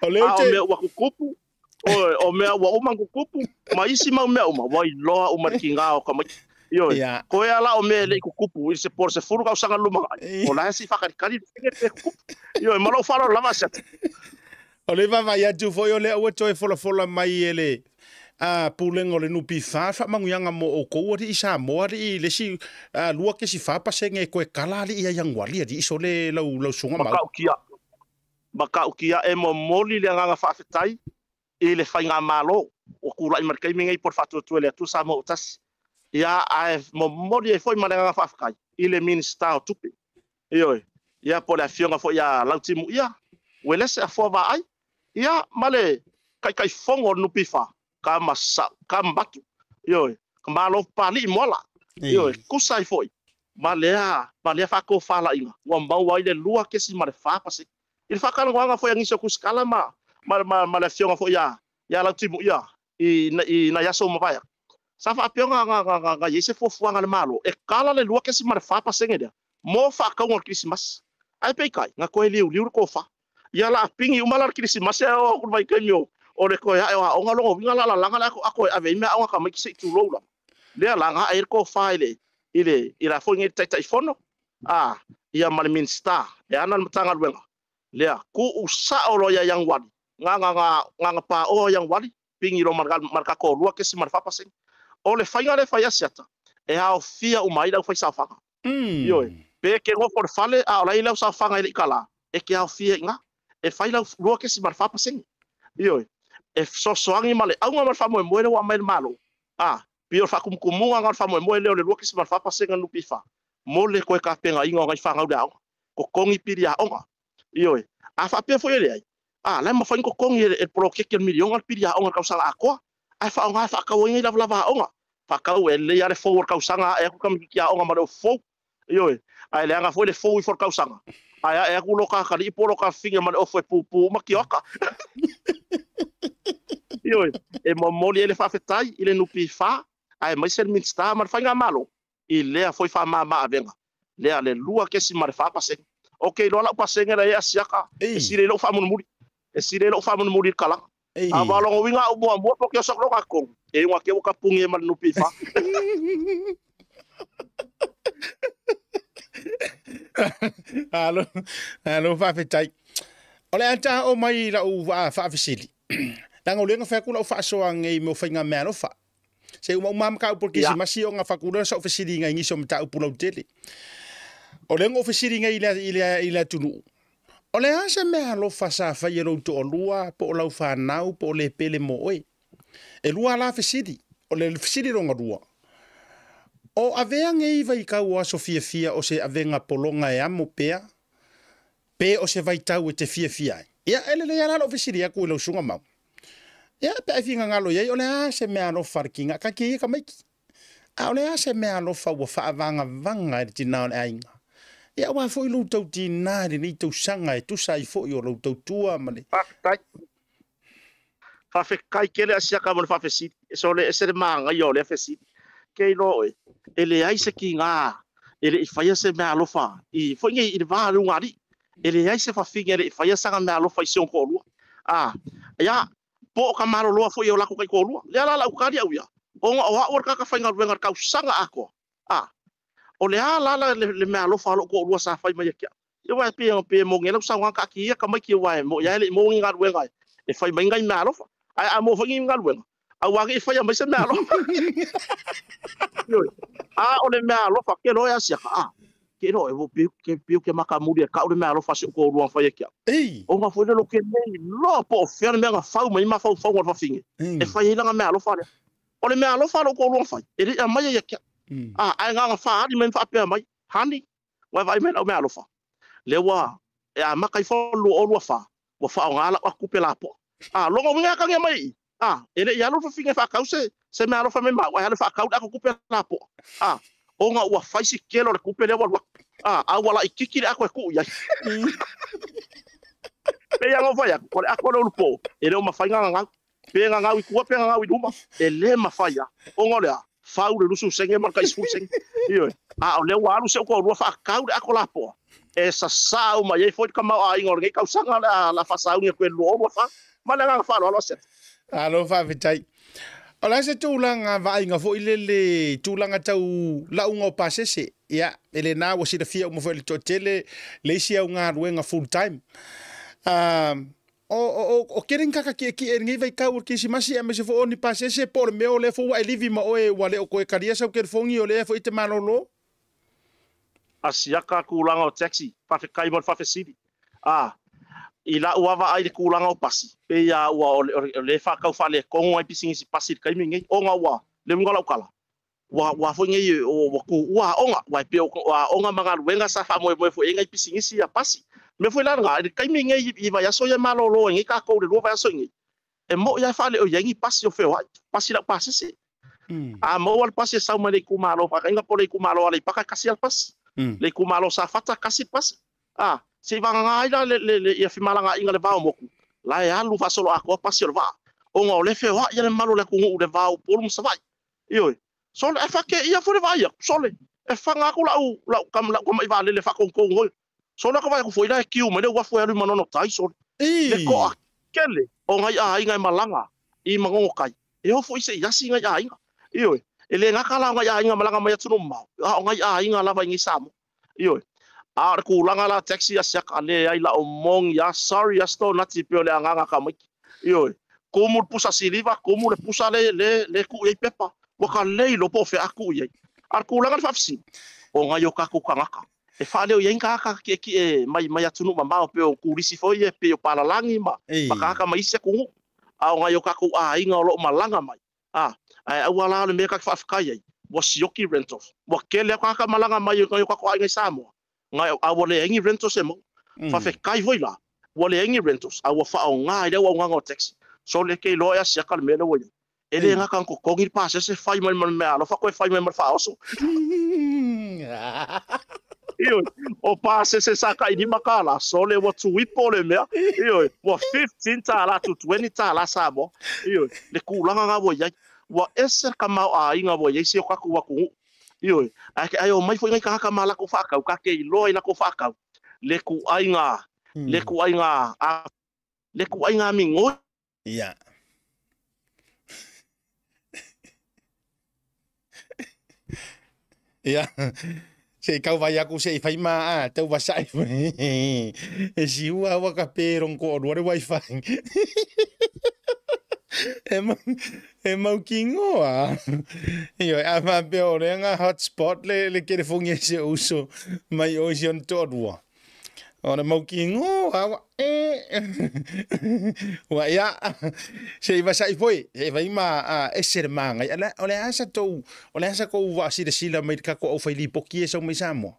O lea A o mea ua tutupu, ioe, o mea ua uma ona tutupu, ma isi mau mea uma, ua iloa uma e le tiga o tamaiti. Ioe, koe a la o mea e le i tutupu i se po o le 10 tausaga i le lumanai, o la e se i faakalikali le fafine pe tutupu. Ioe, ma lou faaaloalo lava Asiata. O le vaavaai atu foi o lea ua toe folafola mai e le Pulega o le NPF le faamanuiaga mo outou alii Samoa alii i le isi 2.4% e toe kala alii ia Ianuari alii sole lau susuga Mau. Matautia, matautia e momoli le agaga faafetai i le faigamalo ua tulai mai le taimi nei po o le faatuatua i le Atua Samoa ua tasi. Ia, ae momoli ai foi ma le agaga faafetai i le Minisita o Tupe, ioe, ia po o le Afioga foi ia Lautimuia Uelese Afoa Vaai, ia ma le Taitaifono o le NPF, Tama Sau, Tama Matu, ioe, ka Malo Papalii Moala, ioe, tusa ai foi ma lea, ma lea faatofalaiga ua maua ai le 2.4%. I le faatalanoaga foi a nisi o Kusikala ma, ma, ma, ma le afioga foi ia, ia Lautimuia i, i nai aso ua mavae atu, sa faapea ona, ona, ona, ona i ai se fuafuaga a le Malo e kala le 2.4% lea mo faatauga o le Kerisimasi. Ae peitai, na toe liuliu le tofa. Ia la pigi uma la le Kerisimasi ae oo atu i le vaitaimi o, O le koe ae o aoga logo winga la la langa la ako e ave i mea aoga ka mai ki se i tūlou la. Lea la ngā e ko wha i le i la foi ngai taitai fono. A ia ma le Minista e ana le matanga luenga. Lea ku usa o lo ia yang wali. Ngā ngā ngā ngā ngā pā o yang wali. Pingi lo marka ko lua kesi mar whapaseng. O le whainga le whai asiata. E hao fia umai lau whai sawhanga. Ioi. Pe ke ngofo le fale a o lai lau sawhanga i le ikala. E ke hao fia inga. E whai lau lua kesi mar whapaseng. Ioi. E sosoangi ma le aunga ma le faamoemoe le ua mai le malo. A, pei o le faakumukumuga ga o le faamoemoe lea o le 2.4% NPF. Mo le koe kapegaiga o ngai fagau le aoga. Kokogi pili aoga. Ioe. A faapea foi e leai. A, la e mafai ona kokogi e le poloketi o le miliona le pili aoga i le tausaga atoa. Ae faaaoga e faatauina i lavalava aoga. Faatau e lelei lava le fou o le tausaga ae atu tamaititi aoga ma le ofu fou. Ioe. Ae leaga foi le fou ifo o le tausaga. Ae ae atu lo kakalii po o lo kafafine ma le ofu e pupū uma tioaka. Ioe. E momoli ai le faafetai i le NPF aemaise le Minisita ma le Faigamalo i lea foi faamama-avega. Lea le 2.4%. Ok, iloa lau pasene la e asiaka, e sili ai lou faamulimuli. E sili ai lou faamulimuli i le kalaga. A ua logo uiga au muamua po o ke oso atu loga tonu, e iuga ake ua kapugi ai ma le NPF. Alo, alo faafetai. O le a taoo mai i lau faafesili. Leaga o lea na fai atu lau faasoa nei mo faigameaalofa. Se uma uma mataupu o le Kerisimasi ona avatu lea o sau fesiliga i nisi o mataupu lautele. O lea na ou fesiliga i le atunuu, o le a se meaalofa sa fai e lou toalua po o lau fanau po o le pele mo oe? E lua la fesili. O le fesili lona lua, o avea nei vaitau o aso fiafia o se avega pologa e amo pea, pe o se vaitau e te fiafia ai? Ia, e lelei lava la lou fesili atu i lau susuga Mau. Ia, pe a e finagalo i ai, o le a se meaalofa a le kiga, taatia ia tamaiti. A o le a se meaalofa ua faavagavaga e le tinā o le aiga? Ia, aua foi lou tau tinā i lenei tausaga e tusa ai foi o lou tautua ma le. Faafetai. Faafetai tele Asiata mo le faafesili. Sole ese le manaia o lea fesili. Ke iloa oe, e leai se tiga e le i faia se meaalofa i foi nei i le va o le ulugalii. E leai se fafine e le i faia sana meaalofa i si ona toalua. A, ia, po o ka maloloa foi e o latou taitoalua. Lea la lau tali au ia, ona o au o le tagata faigaluega i le tausaga atoa. A, o le a la le meaalofa a lou toalua sa fai mai ia te au? Ia aua e pei pe moni ai lau saunoaga taatia ia tamaiti aua e moni lava e le i maua ni galuega e fai mai nai meaalofa. Ae a maua foi ni galuega, aua ne i faia mai se meaalofa. Ioe. A o le meaalofa ke loa e asiaka, a, ke loa e ua piu ke piu ke makamuli e kau le meaalofa a si ou toalua na fai ia te au. Ona foi lea lo ke nei loa po o fea le mea na fau mai ai mafaufauga o le fafine e fai ai lana meaalofa lea. O le meaalofa a lou toalua na fai, e le i aumaia ia te au. A, ae na ona faaali mai ma faapea mai, honey, ua e vaai mai i lau meaalofa, lea ua e amata ifo le 2024, ua faaaoga lau atu tupe lapoa. A, lona uiga e atagia mai i i, a, e le i alu le fafine e faatau se, se meaalofa mai ma au, ae alu e faatau le ato tupe lapoa. A, ona ua fai si tele o le tupe lea ua alu atu. A, a ua laitiiti le ato e tuu i ai. Pei lava ona ou fai atu, o le ato o le ulupo, e le o mafai ona gagau. Pe gagau i tua pe gagau i luma, e le mafai lava. Ona o le a? Fau le 20 sene ma le tai 10 sene. Ioe. A o lea ua alu si ou toalua faatau le ato lapoa, e sasā uma i ai foi le tamaoaiga o lenei tausaga o le a faasauni atu e le 2024. Ma le agaga faaaloalo Aseta. Malo faafetai. O le a se tulaga vaaiga foi lele tulaga tau lauga o pasese? Ia, e lena ua silafia uma foi e le toatele le isi au galuega full time. O kele ni kaka ki'eki'e i lenei vaitau o le Kerisimasi aemaise foi o ni pasese po o le mea o lea foi ua e livi ma oe ua le o toe talia sau telefoni o lea foi e te malolo? Asiaka tulaga o taxi, faafetai mo le faafesili. A, i la'u lava vaai i le tulaga o pasi, pei a ua o lea e faatau faaletonu ai pisinisi pasi i le taimi lenei, ona ua, le uiga o lau tala, ua ua foi nei ua tuua aoga, aua e pei o aoga ma galuega sa faamoemoe foi i ai nai pisinisi ia pasi. O le mea foi la lena, i le taimi lenei i vaiaso ia e malolo ai nei tatou i le 2 vaiaso i nei, e moni lava e faaleoi ai ni pasi o feoai, pasi laupasese. A maua le pasi e sau mai le itumalo o Faataina po o le itumalo o Aleipata, e tasi lava le pasi. Le itumalo o Safata, tasi le pasi. A, se i vagana ai la le ia femalagaaiga i le va o motu, la e alu faasoloatoa pasi o le vaa, ona o lea e feoai lava le mamalu o le atunuu i le va o Upolu ma Savaii. Ioe. Sole, ae faateia foi le vaai atu, sole, e faga atu lau, lau, lau tamai vaalele faatonutonu foi. Sole, ka vaai atu foi la e kiu mai le uafu e alu i Manono tai, sole. Le toa Kele o ngai aiga e malaga i Magogo-tai, e o foi seʻi asi ngai aiga. Ioe, e lē gata la o ngai aiga malaga mai atunuu mamao, a o ngai aiga lava i nei Samoa. Ioe, a o le kulaga la taxi asiaka leai la o mogi a sorry asto nati pe o le agaga tamaiti. Ioe, kumu le pusa siliva, kumu le pusa le le le tuu i ai pepa, ua ka le iloa po o fea a tuu i ai. A o le tulaga le faafesili, o nai o tatou tagata e faaleo i ai ni tagata ki'eki'e mai mai atunuu mamao pei o turisi foi ia pei o palalagi ma ma tagata mai isi atunuu, a o nai o tatou aiga o lo o malaga mai, a ae aua la o le mea ta te faafetai ai, ua sioki rentals, ua tele atu tagata malaga mai o nai o tatou aiga i Samoa, a ua leai ni rentals e maua. Faafetai foi la, ua leai ni rentals, a ua faaaoga i le auaunaga o taxi. Sole ke iloa e asiaka le mea lea ua i ai. E le gata ona totogi le pasese, fai mai ma le meaalofa, toe fai mai ma le faaoso. Ioe, o pasese sa tai $5, sole ua tuipo le mea. Ioe, ua $15 to $20 Samoa. Ioe, le tulaga lena ua i ai. Ua ese le tamaoaiga ua i ai si o tatou atunuu. Ioe, ae omai foi nai tagata ma latou faatau, ta te iloa i latou faatau le tuaiga, le tuaiga, le tuaiga migoi. Ia. Ia. Se i tau vai aku se i fai ma a tau vasai. E siua ua ka pe rong ko olua le wifi. E mau, e mau kingo a. Ioe, a faapea o lea nga hotspot le telefongi e se uso mai o si on toalua. O le mau kingo a ua e. Ua ia, se i vasai foi, se i fai ma a, ese le magai. O le a sa tou, o le a sa kou vaasilasila mai le tatou aufai lipoki e sau mai Samoa.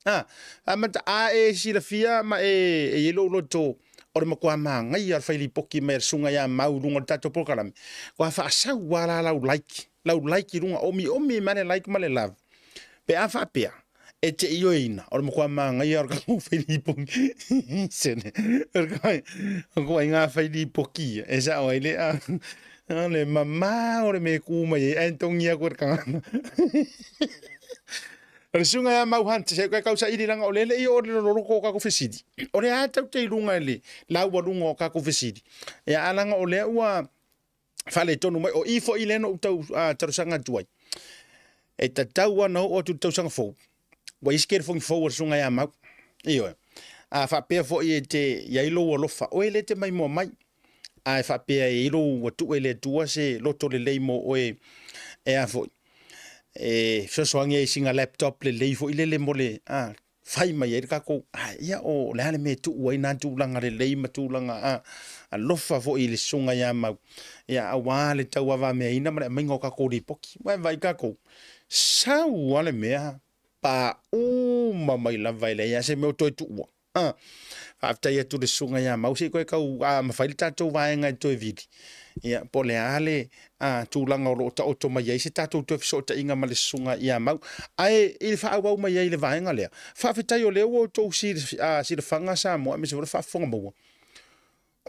A, amata a e silafia ma e e i ai lou loto o le matua magaia o le fai lipoki mai a le susuga ia Mau i luga o le tatou polokalame, kua faasau lava la lau like, lau like i luga, omiomi mai le like ma le love. Pe a faapea, e te ioeina, o le matua magaia o le tatou fai lipoki. Sene, o le ituaiga fai lipoki ia, e sao ai le a, o le mamao o le mea e ku mai ai, ae togi atu e le tagata. O le susuga ia Mau Hunt, se i tau saili leaga o lea e le i oo i le loloto o tatou fesili. O lea lava tatou te i luga i le laualuga o tatou fesili. Ia, ae leaga o lea ua faaletonu mai, o i foi lea na ou tau talosaga atu ai. E tatau lava ona oo atu i le tausaga fou, ua i ai se telefoni fou a le susuga ia Mau. Ioe. A faapea foi e te i ai lou alofa, oe lea e te maimoa mai, ae faapea e i ai lou ua tuu e le Atua se loto lelei mo oe e a foi, e fesoasoani ai i sina laptop lelei foi lele mo le a, fai mai ai le tatou, a, ia o le a le mea e tuu ai nā tulaga lelei ma tulaga a, alofa foi i le susuga ia Mau, ia aua le tauavameaina ma le aumaiga o tatou lipoti. Ua e vaai tatou, sau lava le mea, pauma mai lava e leai lava se mea o toe tuua. A, faafetai atu i le susuga ia Mau, se i toe tau a, mafai le tatou vaega e toe vili, ia, po o le a le a, tulaga o lo o taoto mai ai se tatou toe fesootaiga ma le susuga ia Mau. Ae i le faaauau mai ai i le vaega lea, faafetai o lea ua outou silafaga Samoa aemaise foi le faafofoga maua,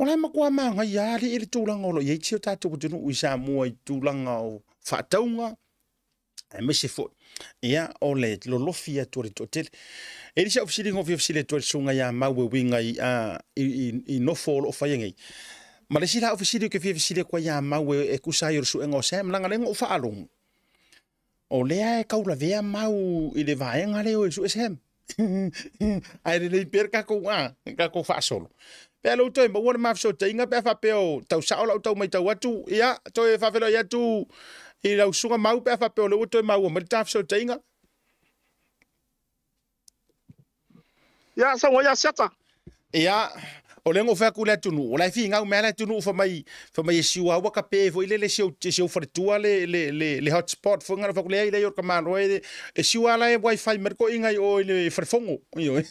o la e matua manaia lava alii le tulaga o lo o i ai si o tatou atunuu i Samoa i tulaga o faatauga, aemaise foi ia o le lolofi atu o le toatele. E i ai si au fesiliga o fia fesili atu ai le susuga ia Mau e uiga i, a, i, i, i nofo o lo o faia nei. Ma le isi la au fesili ou te fia fesili atu ai ia Mau e, e tusa ai o le suega o Sam, leaga lea na ou faalogo, o lea e taulavea Mau i le vaega lea o e sue Sam. Ae lelei pea le tatou, a, le tatou faasolo. Pe a lou toe maua le ma fesootaiga pe a faapea o tau sao lau tau matau atu, ia, toe faafeiloai atu i lau susuga Mau pe a faapea o lea ua toe maua mai le ta fesootaiga. Ia, sau ai Asiata. Ia, o lea na ou fai atu i le atunuu, o la e finau mai lava le atunuu fai mai, fai mai e siua ua kape foi lele si ou faletua le hotspot foi na, ou fai atu, leai, leai, o le tamaloa e, e siua la e wifi mai le toeaina i o i le falefono. Ioe.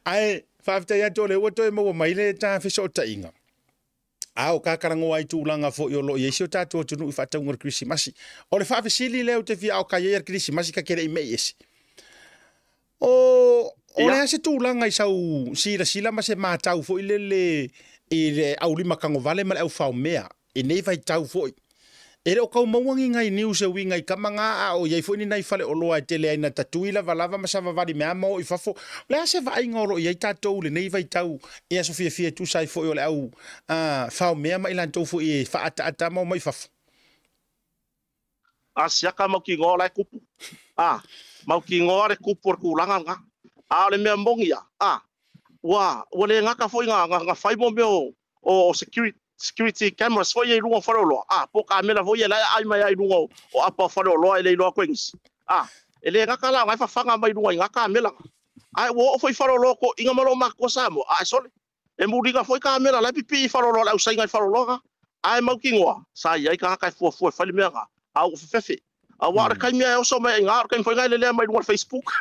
Ae faafetai atu o lea ua toe maua mai le ta fesootaiga. A o ta talanoa i tulaga foi o lo o i ai si o tatou atunuu i faatauga o le Kerisimasi. O le faafesili lea ou te fia aokai ai a le Kerisimasi ta te le i mei ese. O, o le a se tulaga i sau silasila ma se matau foi lele i le aulima tagovale ma le aufaomea i nei vaitau foi E le o kaumaua ni nai news e uiga i kama na a o i ai foi ni nai faleoloa e tele ai na tatui lavalava ma savavali mea ma o i fafo. O le a se vaaiga o lo o i ai tatou i lenei vaitau i aso fiafia e tusa ai foi o le au faomea ma i latou foi e faaataata ma omai i fafo? A siaka mautinoa la e tupu. A, mautinoa le tupu o le tulaga lena. A o le mea moni ia, a, ua le gata foi na fai mo mea o security cameras foi ia i luga o faleoloa, a, po o kamera foi ia la e aai mai ai i luga o apa o faleoloa e le iloa atu e nisi. A, e le gata la o na e fafaga mai luga i na kamera. Ae ua oo foi i faleoloa toeaiina ma loomatutua Samoa, a e sole. E muliga foi kamera la e pipii i faleoloa le ausaiga i faleoloa na. Ae mautinoa, sa i ai tagata e fuafua e fai le mea na, a ua fefefe. Aua o le taimi e oso mai ai i ina, o le taimi foi na e lelea mai luga o le Facebook.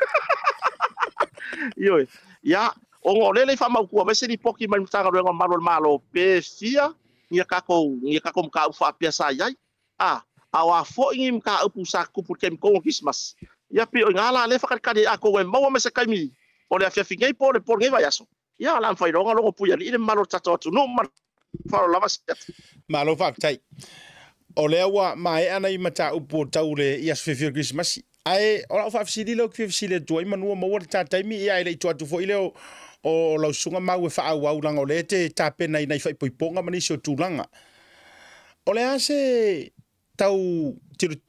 Ioe. Ia, ona o lea e le i faamautua mai se lipoti mai le Matagaluega o Malu o le Malo pe fia ni a tatou mataupu faapea sa i ai. A, a o a foi ni mataupu sa tupu i le taimi tonu o Kerisimasi. Ia pei o i ina la lea e faatalitali ai atonu e maua mai se taimi o le afiafi nei po o le po o lenei vaiaso. Ia o le a mafai loa ona logo puialii le mamalu o le tatou atunuu ma le faaaloalo lava Siata. Malo faafetai. O lea ua maea nai mataupu o tau le i aso fiafia o le Kerisimasi. Ae o lau faafesili lea ou te fia fesili atu ai manu ua maua le ta taimi, ia ae le i tua atu foi lea o lau susuga Mau e faaauau leaga o lea e te tapena i nai faaipoipoga ma nisi o tulaga. O le a se tau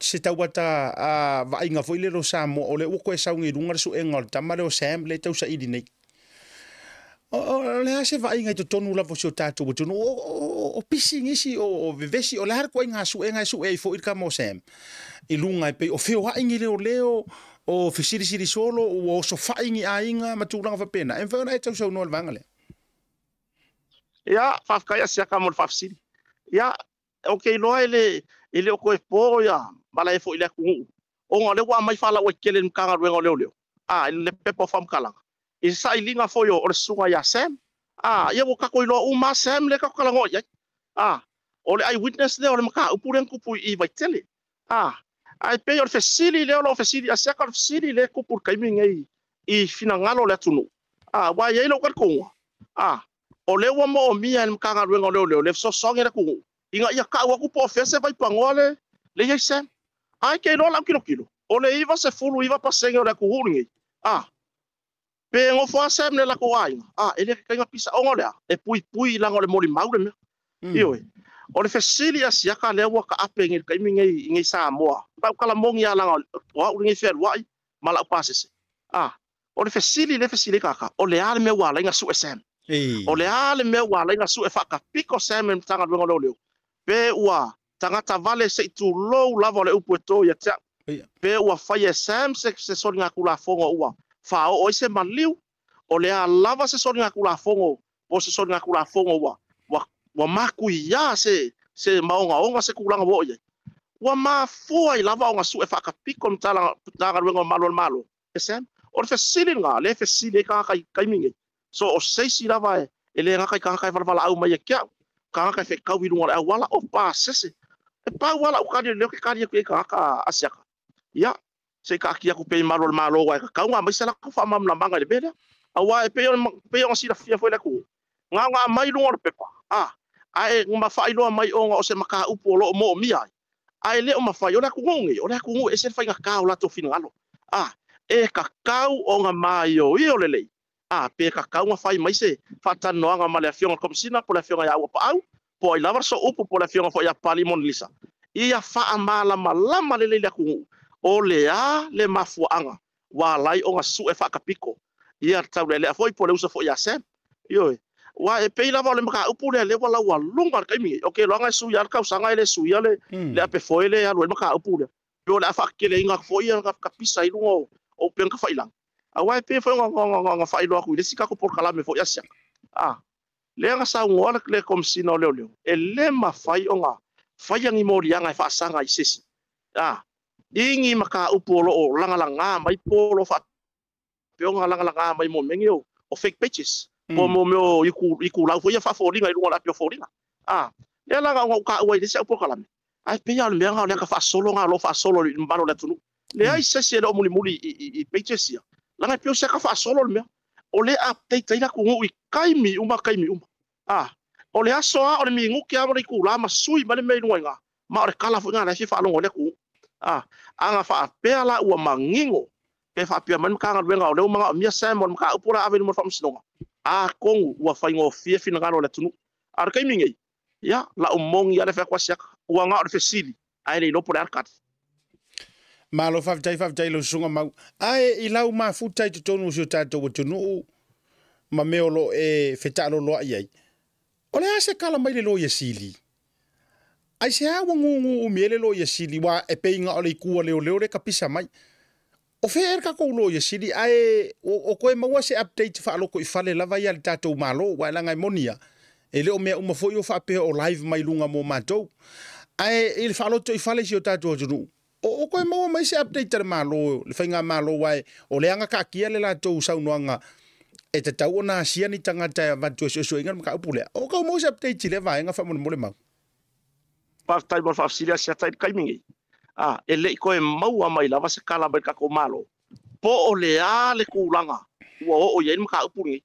se tau ata a vaaiga foi lele o Samoa o lea ua toe sau nei i luga le suega o le tama lea o Sam lea e tausaili nei. O le a se vaaiga i totonu lava o si o tatou atunuu o pisi nisi o vevesi o le a le ituaiga suega e sue ai foi le tama o Sam i luga e pei o feoai ni leoleo o fesilisili solo ua osofai ni aiga ma tulaga faapena. E mafai ona e tausaunoa i le vaega lea? Ia, faafetai Asiata mo le faafesili. Ia, ou te iloa e le o toe po ia malae foi i le atunuu, ona o lea ua aumai faalauaitele i le Matagaluega o Leoleo, a, i le pepa o faamatalaga, i le sailiga foi o le susuga ia Sam. A, ia ua tatou iloa uma lava Sam lea tatou talanoa i ai. A, o le eyewitness lea o le mataupu lea na tupu i Vaitele. A, ae pei o le fesili lea o lo o fesili Asiata, o le fesili lea e tupu i le taimi lenei i finagalo o le atunuu. A, aua e i ai lou talitonuga, a, o lea ua moomia e le Matagaluega o Leoleo le fesoasoani a le atunuu ina ia tau atu po o fea se vaipanoa le i ai Sam. Ae ke iloa lau tilotilo, o le 99% o le atunuu lenei, a, pe nofo lava Sam i le latou aiga, a, e le tatau ona pisa ona o le a, e puipui i laga o le molimau le mea. Ioe. O le fesili Asiata lea ua taape nei i le taimi nei i nei Samoa, tautalamoni lava laga o au lenei fealuai ma lau pasese. A, o le fesili lea e fesili ai tagata, o le a le mea ua ala ai ona sue Sam? O le a le mea ua ala ai ona sue faatapito Sam e le Matagaluega o Leoleo? Pe ua tagata vale se i tulou lava o le upu e to ia te au. Pe ua faia e Sam se soligatulafono ua faaoo ai se maliu, o le a lava se soligatulafono po o se soligatulafono ua matuia se maogaoga se tulaga ua oo i ai. Ua mafua ai lava ona sue faatapito le Matagaluega o Malu o le Malo e Sam. O le fesili lena, lea e fesili ai tagata i taimi nei. So o se isi lava e le gata i tagata e valavalaau mai ia te au, tagata e fetau i luga o le auala, o pasese. E pau lava lau tali, o lea ou te tali atu i ai tagata Asiata. Ia, se i taatia atu pea i malu o le Malo aua e tatau ona aumai se latou faamalamalamaga i le mea lea. Aua e pei ona silafia foi le atunuu, na ona aumai i luga o le pepa, a, ae ma faailoa mai ona o se mataupu o lo o moomia ai. Ae le o mafai, o le atunuu nei, o le atunuu e ese le faigata o latou finagalo. A, e tatau ona maioio lelei, a, pe tatau ona fai mai se faatalanoaga ma le afioga i le Komesina po o le afioga ia Auapaau, po o ai lava le sooupu po o le afioga foi ia Papalii Monalisa, ia faamalamalama lelei le atunuu o le a le mafuaaga ua ala ai ona sue faatapito ia le taulealea foi po o le uso foi ia Sam. Ioe. Aua e pei lava o le mataupu lea lea ua laualuga i le taimi nei. Ok, iloaga e sui lava le tausaga e le suia le apefoe lea e alu ai le mataupu lea. Pe o le a faateteleina atu foi ia kapisa i luga o upega tafailagi. Aua e pei foi ona faailoa atu i le isi tatou polokalame foi Asiata. A, lea na saunoa le Komesina o Leoleo, e le mafai ona faia ni moliaga e faasaga i se isi. A, i ni mataupu o lo o lagalaga mai po o lo o faapea ona lagalaga mai mo mea nei o fake pages, po o mea o itulau foi ia faafoliga i luga o le api o foliga. A, lea la na ona ou taua i le isi au polokalame, ae pei lava o le mea na o le ata faasolo na o lo o faasolo i le mamalu o le atunuu. Leai se isi e le o mulimuli i pages ia, leaga e pei o se ata faasolo le mea. O lea update ai le atunuu i taimi uma taimi uma. A, o le aso lava, o le minute lava ma le itula ma sui mai le mea i luga i ina. Ma o le tala foi lena o la e fia faalogo ai le atunuu. A, a na faapea la ua manino pe faapea mai le Matagaluega o lea ua manaomia se mo le mataupu o le a ave i luma o le Faamasinoga, atonu ua faigofie finagalo o le atunuu. A o le taimi nei, ia, lau moni lava le fai atu a Asiata, ua na o le fesili, ae le iloa po o le a le tali. Malo faafetai, faafetai i lau susuga Mau. Ae i lau mafuta i totonu o si o tatou atunuu ma mea o lo o e fetaaloloai ai, o le a se kala mai le Loia Sili? Aisea ua gugu umi ai le Loia Sili aua e pei na o le itu a leoleo lea e tapisa mai. O fea ea le tatou Loia Sili ae o toe maua se update faalotoifale lava ia a le tatou Malo aua leaga e moni lava e le o mea uma foi o faapea o live mai luga mo matou. Ae i le faalotoifale i si o tatou atunuu, o toe maua mai se update a le Malo, le faigamalo aua o lea na taatia le latou saunoaga e tatau ona asia ni tagata e avatu e suesueina le mataupu lea. O tau maua se update i lea vaega faamolemole Mau. Faafetai mo le faafesili Asiata i le taimi nei. A, e le i toe maua mai lava se tala mai le tatou Malo po o le a le tulaga ua oo i ai le mataupu lenei.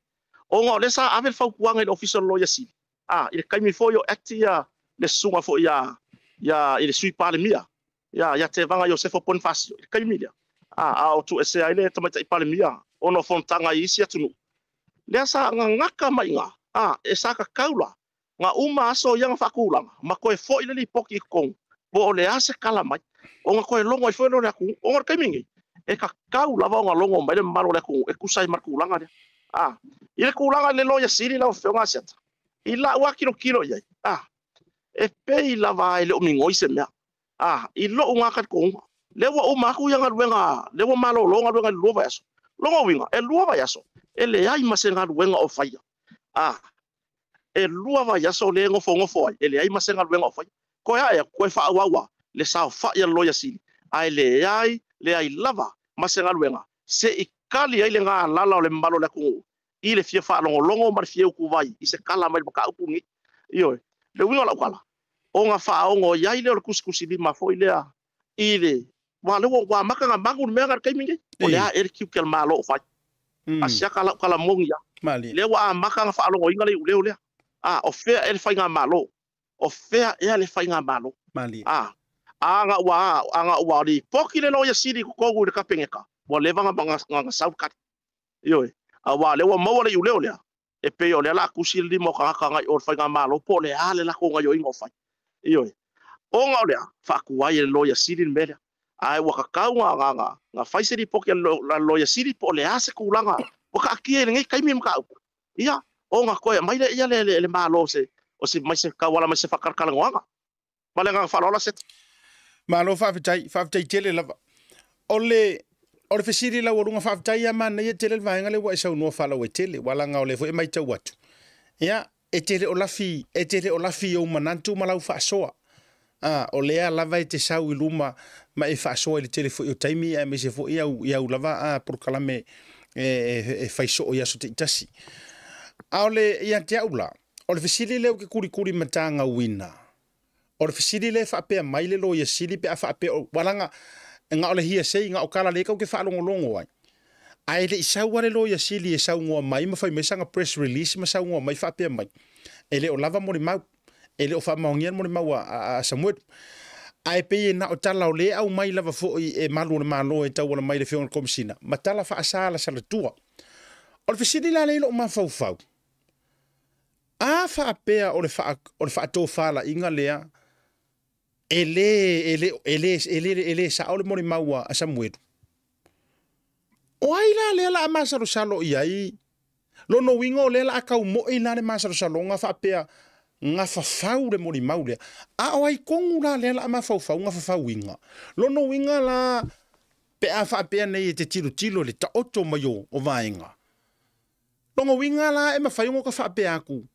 Ona o lea sa ave le fautuaga i le Ofisa o le Loia Sili, a, i le taimi foi o act ia le susuga foi ia, ia, i le Sui Palemia, ia, ia Tevaga Iosefo Ponifasio, i le taimi lea, a, a o tuuesea ai le Tamaitai Palemia ona o fonotaga i isi atunuu. Lea sa gagata mai i ina, a, e sa tatau la Na uma aso ia na faatulaga ma toe foi le lipoti i totonu po o le a se tala mai ona toe logo ai foi lea o le atunuu. Ona o le taimi nei, e tatau lava ona logo mai le mamalu o le atunuu e tusa ai ma le tulaga lea. A, i le tulaga i le Loia Sili lau Afioga Asiata, i lau lava tilotilo i ai, a, e pei lava e le o migoi se mea. A, i lou lena talitonuga, lea ua uma atu ia galuega, lea ua malolo galuega i le 2 vaiaso. Lona uiga, e 2 vaiaso e leai ma se galuega o faia. A, e 2 vaiaso lea e nofonofo ai, e leai ma se galuega o faia. Toe ae atu, toe faaauau lava le saofai a le Loia Sili, ae leai, leai lava ma se galuega se i kali ai le galala o le mamalu o le atunuu i le fia faalogologo ma le fia utuvai i se kala mai le mataupu lenei. Ioe. Le uiga o lau tala, ona faaogo i ai lea o le tusitusilima foi lea i le aua o lea ua amata ona magu le mea lena i le taimi lenei. O le a ea le tiute a le Malo o fai? Asiata lau tala moni lava. Lea ua amata ona faalogoina le iuleo lea. A, o fea ea le faigamalo? O fea ea le faigamalo? A, ana ua, ana ua lipoti le Loia Sili i totonu i le Kapeneta, ua leva ona sau le tali. Ioe. Aua o lea ua maua le iuleo lea, e pei o lea o le a tusi le lima o tagata agai o le faigamalo po o le a le latou gaoioiga o fai. Ioe. Ona o lea, faatuai e le Loia Sili le mea lea. Ae ua tatau ona fai se lipoti a le Loia Sili po o le a se tulaga ua taatia i lenei taimi le mataupu. Ia, ona toe aumai lea e le Malo se, o se, mai se tauala mai se faatalatalanoaga. Ma le agaga faaaloalo Seta. Malo faafetai, faafetai tele lava. O le o le fesili laualuga faafetai ia manaia tele le vaega lea ua e saunoa faalauaitele, aua leaga o lea foi e matau atu, ia, e te le o lafi, e te le o lafi i ou manatu ma lau faasoa. A, o lea lava e te sau i luma ma e faasoa i le tele foi o taimi aemaise foi au, i au lava a polokalame e, e, e fai soo i aso taitasi. A o le, ia te au la, o le fesili lea ou te kulikuli matagauina, o le fesili lea e faapea mai le Loia Sili pe a faapea, ua laga, na o le hearsay, na o tala lea tatou te faalogologo ai. Ae le i sau lava le Loia Sili e saunoa mai ma fai mai sana press release ma saunoa mai faapea mai, e le o lava molimau, e le o faamaonia le molimau a Samuelu. Ae pei e na o tala o lea e aumai lava foi e malu o le Malo e tauala mai i le Afioga i le Komesina, ma tala faasalasalatua. O le fesili la lea i lou mafaufau, a faapea o le o le faatofalaiga lea e le, e le, e le, e le, e le sao le molimau a Samuelu, o ai la lea la a masalosalo i ai? Lona uiga o lea la a tau moi la le masalosaloga faapea gafafau le molimau lea. A o ai tonu la lea la a mafaufau gafafauina? Lona uiga la pe a faapea nei e te tilotilo i le taoto mai o vaega. Lona uiga la e mafai ona ka faapea atu,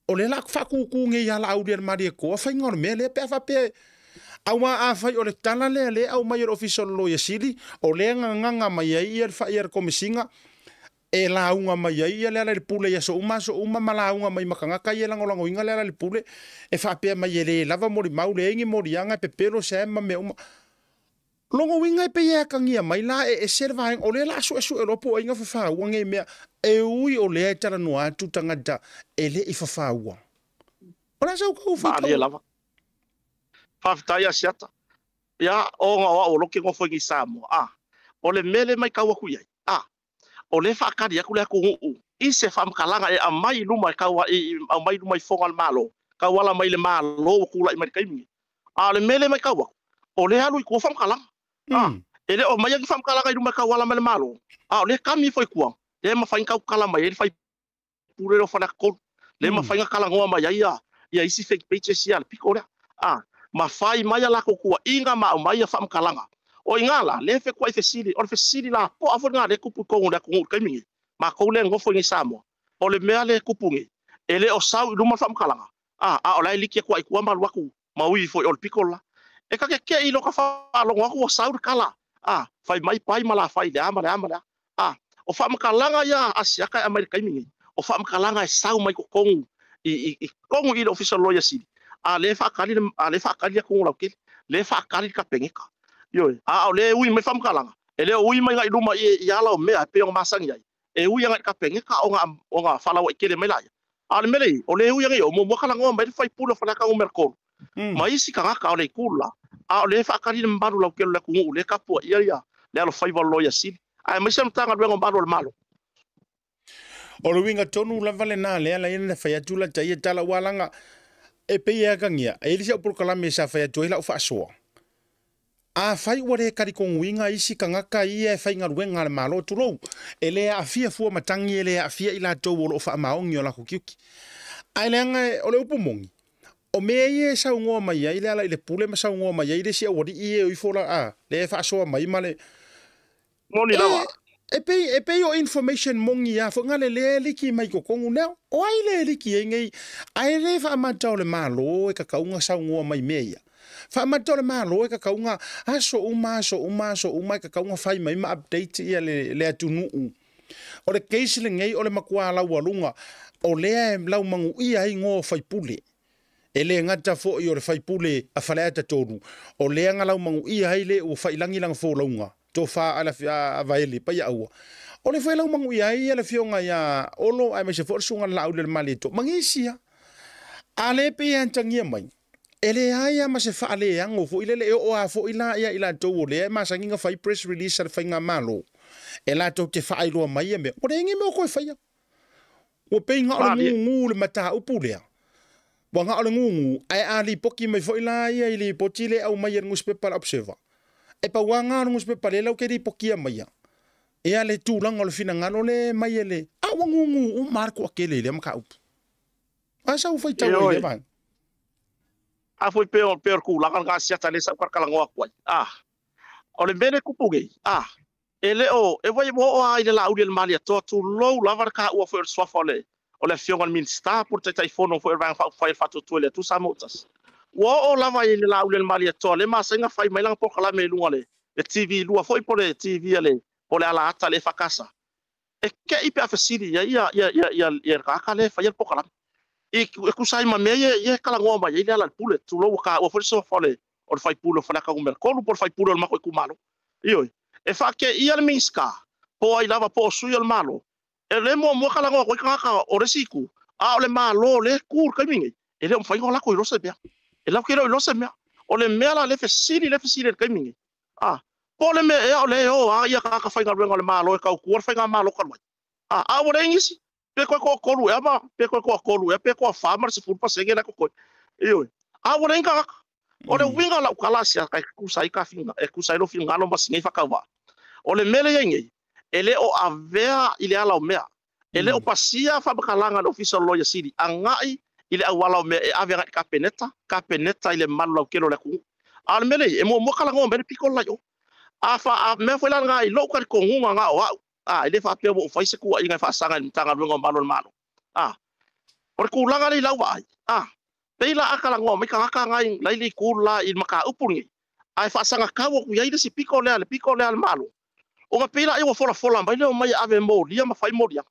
o lea la a faakūkū nei ia Laaulialemalietoa faiga o le mea lea pe a faapea aua afai o le tala lea lea e aumai e le Ofisa o le Loia Sili, o lea e gagaga mai ai ia le fai a le Komesina, e lauga mai ai ia Lealailepule i aso uma aso uma ma lauga mai ma tagata ia e lagolagoina Lealailepule, e faapea mai e le lava molimau, leai ni moliaga, e pepelo se ma mea uma. Lona uiga e pei e atagia mai la e ese le vaega, o lea la a suesue loa po o ai na fafaua nei mea, e ui o lea e talanoa atu tagata e le i fafaua. O le a sau tau Malie faitau? lava. Faafetai Asiata. Ia, ona o au o loke gofo i Samoa. A, o le mea lea e matau atu i ai. A, o lea e faatali atu le atunuu i se faamatalaga e aumai i luma e tau aumai i luma i fofoga o le Malo, tauala mai i le Malo ua tulai mai i le taimi lenei. A o le mea lea e matau atu, o lea e alu i tua faamatalaga. A, e le o aumaia ni faamatalaga i luma e tauala mai i le Malo, a o lea e kami ifo i tua, lea e mafai ona tautala mai ai le faipule lea o Faleata 3, lea e mafai ona talanoa mai ai ia isi fake pages ia a le pito lea. A, ma fai mai a latou tuuaiga ma aumai ia faamatalaga. O i ina la, lea e fetuai fesili, o le fesili lapoa foi lena lea e tupu i totonu o le atunuu i le taimi lenei, matou lea e nofo i inei i Samoa, o le mea lea e tupu nei, e le o sau i luma le faamatalaga, a, a o la e liki atu lava i tua ma alu atu ma ui foi o le pito le la. E ta te te i lota faalogo atu ua sau le tala, a, fai mai pai ma lafai i le a ma le a ma le a. A, o faamatalaga ia a Asiata e aumai i le taimi lenei, o faamatalaga e sau mai totonu i totonu i le Ofisa o le Loia Sili, a lea e faatali le a lea e faatali le atunuu lautele, lea e faatali le Kapeneta. Ioe, a o lea e ui mai faamatalaga, e le o ui mai agai i luma i ala o mea e pei ona masani ai, e ui agai i le Kapeneta ona faalauaitele mai laia. A o le mea lea e i ai, o lea e ui agai i o, muamua talanoa mai le sui usufono o Faleata Nu.3 ma isi tagata o le itu le la, a o lea e faatali le mamalu lautele o le atunuu, lea e tapuaia le alofaiva o le Loia Sili, aemaise le Matagaluega o Malu o le Malo. O le uiga tonu lava lena lea la ia fai atu la ta ia tala ua laga e pei e atagia e i ai si au polokalame sa fai atu ai lau faasoa. Afai ua le talitonuina isi tagata ia e faigaluega a le Malo, tulou, e le aafia fua matagi, e le aafia i latou o lo o faamaoni o latou tiute. Ae leaga o le upu moni, o mea ia e saunoa mai ai le ala i le pule ma saunoa mai ai le isi aualii e o ifo la, a, le e faasoa mai ma le... Moni lava. E pei o information moni a foi ngale le liki mai totonu neo. O ai le liki ai nei, ae le faamata o le Malo e kakauga saunoa mai mea ia. Faamata o le Malo e kakauga aso uma, aso uma, aso uma e kakauga fai mai ma update ia le atunuu. O le case lenei o le matua laualuga, o lea e laumanuia ai igoa o faipule. E le gata foi o le faipule a Faleata 3, o lea na laumanuia ai le ua failagi lana folauga, tofa a Vaele, paia aua. O le foi laumanuia ai ia le afioga ia Olo, aemaise foi o le susuga i le Laauli o le Malietoa, ma nisi lava. A le pei e atagia mai, e leai lava ma se faaleago foi lele e oo lava foi la ia i latou o lea e masani na fai press release a le faigamalo, e latou te faailoa mai ia mea, ua leai ni mea o toe faia. Ua pei na o le gugu le mataupu lea. Ua na o le gugu, ae a lipoti mai foi la ia i lipoti le aumai e le newspaper le Observer. E pau lava na o le newspaper lea lau ke lipotia mai ia. Ia le tulaga o le finagalo le mai e le, a ua gugu uma lava le toatele i lea mataupu. A sau faitau ai i lea vaega. A foi pei o le tulaga lena Asiata lea sa ou talatalanoa atu ai. A, o le mea lea e tupu nei, a, e le o, e ua oo lava i le Laauli a le Malietoa, tulou lava le taua foi o le suafa o le o le afioga i le Minisita po o le Taitaifono foi o le Vaega Faaupufai o le Faatuatua i le Atua Samoa ua tasi. Ua oo lava i le Laauli a le Malietoa lea e masani ona fai mai lana polokalame i luga o le TV 2 foi po o le TV a le po o le alaata a le EFKS. E te i pe a fesili i ai le tagata lea e faia le polokalame. E tusa ai ma mea ia e talanoa mai ai le ala i le pule, tulou ua taua foi le suafa o le sui usufono o Faleata Nu.3 po o le sui usufono o le matou itumalo. Ioe, e faateia le Minisita po o ai lava po o sui o le Malo, e le muamua talanoa atu ai tagata o le isi itu, a o le Malo lea e tu i le taimi lenei, e le o mafai ona latou iloa se mea. E latou te le o iloa se mea. O le mea la lea e fesili, lea e fesili ai i le taimi lenei, a, po o le mea ea o lea e o lava ia tagata faigaluega o le Malo e tautua le faigamalo talu ai, a, a ua leai nisi, pe toe toatolu ea ma, pe toe toatolu ea, pe toafa ma le 10% la e totoe. Ioe. A ua leai ni tagata. O le uiga o lau tala asiata e tusa ai ka finga, e tusa ai lou finagalo ma si nei faatauvaa. O le mea lea e i ai nei, e le o avea i le ala o mea. E le o pasia faamatalaga a le Ofisa o le Loia Sili agai i le auala o mea e ave agai i le Kapeneta, Kapeneta i le malu lautele o le atunuu. A o le mea lea e i ai, e muamua talanoa mai le pito le la i o. A fa, a mea foi la lena i lou talitonuga na o au, a, e le faapea ua ou fai se tuuaiga e faasaga i le Matagaluega o Malu o le Malo. A, o le tulaga lea i lau vaai, a, pei la a talanoa mai tagata na i le itu la i le mataupu lenei, ae faasagatau atu i ai le isi pito lea, le pito lea a le Malo, ona pei la ua folafola mai le omai e ave molia ma fai moliaga.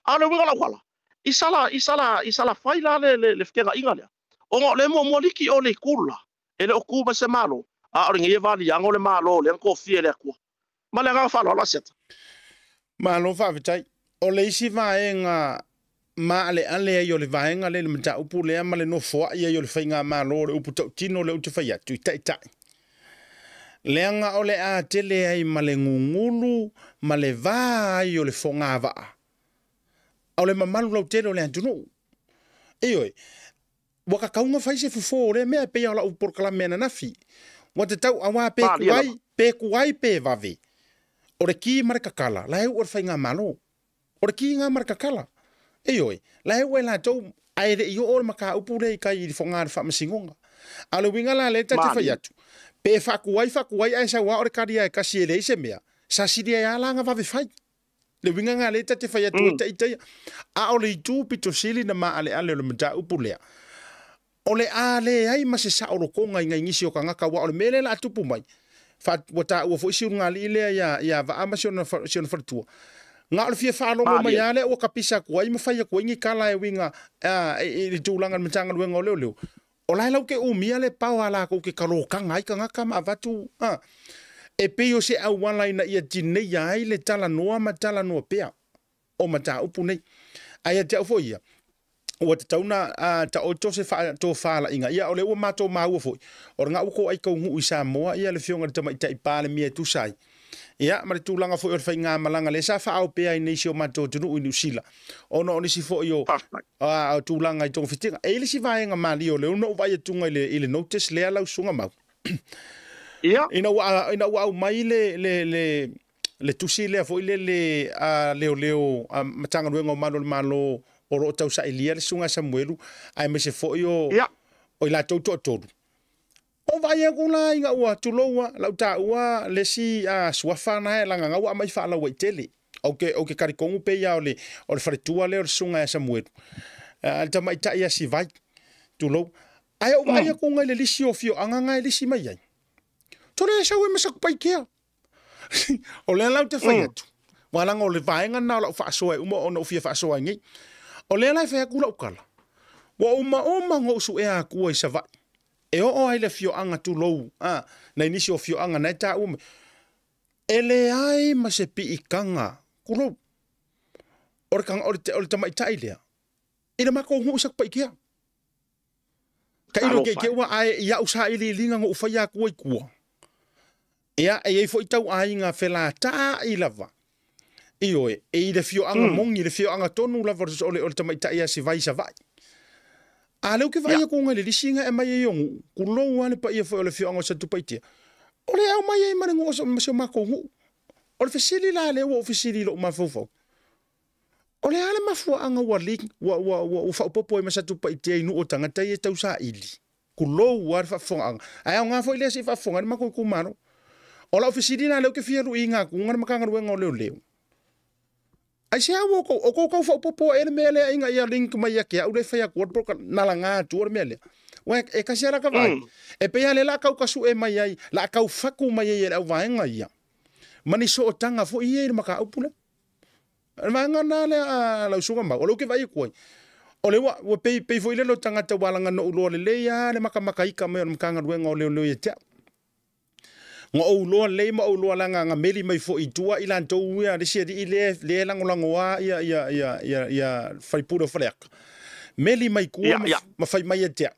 A o le uiga o lau ala, i sala, i sala, i sala fai la le fekegaina lea, ona o lea muamua liki o le itu la, e le o tu mai se Malo, a o lenei e valiaga o le Malo lea na tofia e le Atua. Ma le agaga faaaloalo, Asiata. Malo faafetai. O le isi vaega maaleale ai o le vaega lea i le mataupu lea ma le nofoai ai o le faigamalo o le upu tautino lea ou te fai atu i taitai. Leaga o le a tele ai ma le gugulu ma le va ai o le fogavaa. O le mamalu lautele o le atunuu. Ioe, ua kakauga fai se fofo o lea mea e pei o lau polokalame ananafi. Ua tatau auā pe Malie kuai, lava. pe kuai pe vave. O le ki ma le kakala, la e ua le faigamalo. O le ki ngā ma le kakala. Ioe, la e ua e latou, ae le i oo le mataupu lea i tai i le foga o le faamasinoga. A o le uiga la lea ta te fai Malie. atu, pe faakuai faakuai ae sau lava o le kali a e kasi e leai se mea, sasili ai lava la na vave fai. Le uiga lena lea ta te fai atu ai ita ia. A o le itu pito sili na maaleale o le mataupu lea, o le a leai ma se saolotoga i nai nisi o tagata, aua o le mea lea o le a tupu mai, ua taua foi si ulugalii lea ia Vaa ma si ona faletua. Na o le fia faalogo mai Malie. lava lea ua kapisa atu ai ma fai atu ai ni tala e uiga i le tulaga i le Matagaluega o Leoleo. O la e lau ke umia le pao a latou ke kalokaga ai tagata ma avatu e pei o se auala ina ia tineia ai le talanoa ma talanoa pea o mataupu nei. Ae ia te au foi ia, ua tatau na taoto se faatofalaiga. Ia o lea ua matou maua foi, o lena ua toai taunuu i Samoa ia le afioga i le Tamaitai Palemia e tusa ai. Ia, ma le tulaga foi o le faigamalaga lea sa faaao pea i nei si o matou atunuu i Niu Sila, ona o nisi foi o Faafetai. tulaga i togafitiga. E i ai le isi vaega malie o lea na ou vaai atuga i le notice lea lau susuga Mau. Ia. Ina ua aumai le tusi lea foi lele a leoleo a Matagaluega o Malu o le Malo o lo o tausailia le susuga a Samuelu aemaise foi o Ia. o i latou toatolu. O vaai atu la ina ua tulou lava lau taua le isi suafa na e laga ua aumai faalauaitele. Ou te talitonu pei lava o le faletua lea o le susuga ia Samuelu. Le tamaitai ia Sivai, tulou. Ae ou vaai atu i le lisi o afioaga na e lisi mai ai. Tole e sau e ma Satupaitea. O lea la ou te fai atu. Ua leaga o le vaega lena o lau faasoa e uma ona ou fia faasoa ai nei. O lea la e fai atu lau tala. Ua uma ona ou suea atua i Savaii. E oo ai le afioaga tulou, nai nisi o afioaga na e taua mai. E leai ma se piitaga, tulou, o le tamaitai lea. I le matou nuu i Satupaitea. Tailo ke Talofa ke e. ua ae i au sailiiliga na ou faia atua i tua. Ia, e i ai foi tauaiga felataai lava. Ioe, e i le afioaga moni, le afioaga tonu lava o le tamaitai ia Sivai i Savaii. A lea ou te vaai atu i le lisi na e aumai ai o nuu, tulou lava le paia foi o le afioaga o Satupaitea. O le aumai ai ma le nuu ma si o matou nuu. O le fesili la lea ua ou fesili i lou mafaufau. O le a le mafuaaga ua link, ua faaopoopo ai ma Satupaitea i nuu o tagata ia e tausaili. Tulou lava le faafofogaaga. Ae aoga foi lea se i faafofoga ai le matou itumalo. O lau fesili la lea ou te fia luiina atu le Matagaluega o Leoleo. Ai se au o kou kau faaopoopo e le mea lea ina ia link mai ia te au le fai atu le na laga atu le mea lea. Ua e kasi ala ka vaai. E pei lava le la kau kasue mai ai, la kau faku mai ai e le auvaega ia. Ma ni sootaga foi ia i le mataupu lea. Le vaega na lea a lau susuga Mau, o lea ou te vaai atu ai. O le ua pei foi lele o tagata ua alaga na ou iloa lelei lava le makamakaika mai o le Matagaluega o Leoleo ia te au. Na ou iloa lelei ma ou iloa leaga na meli mai foi i tua i latou ia le isi alii lea e lagolagoa ia faipule o Faleata. Meli mai tua Ia, ia. ma fai mai ia te au.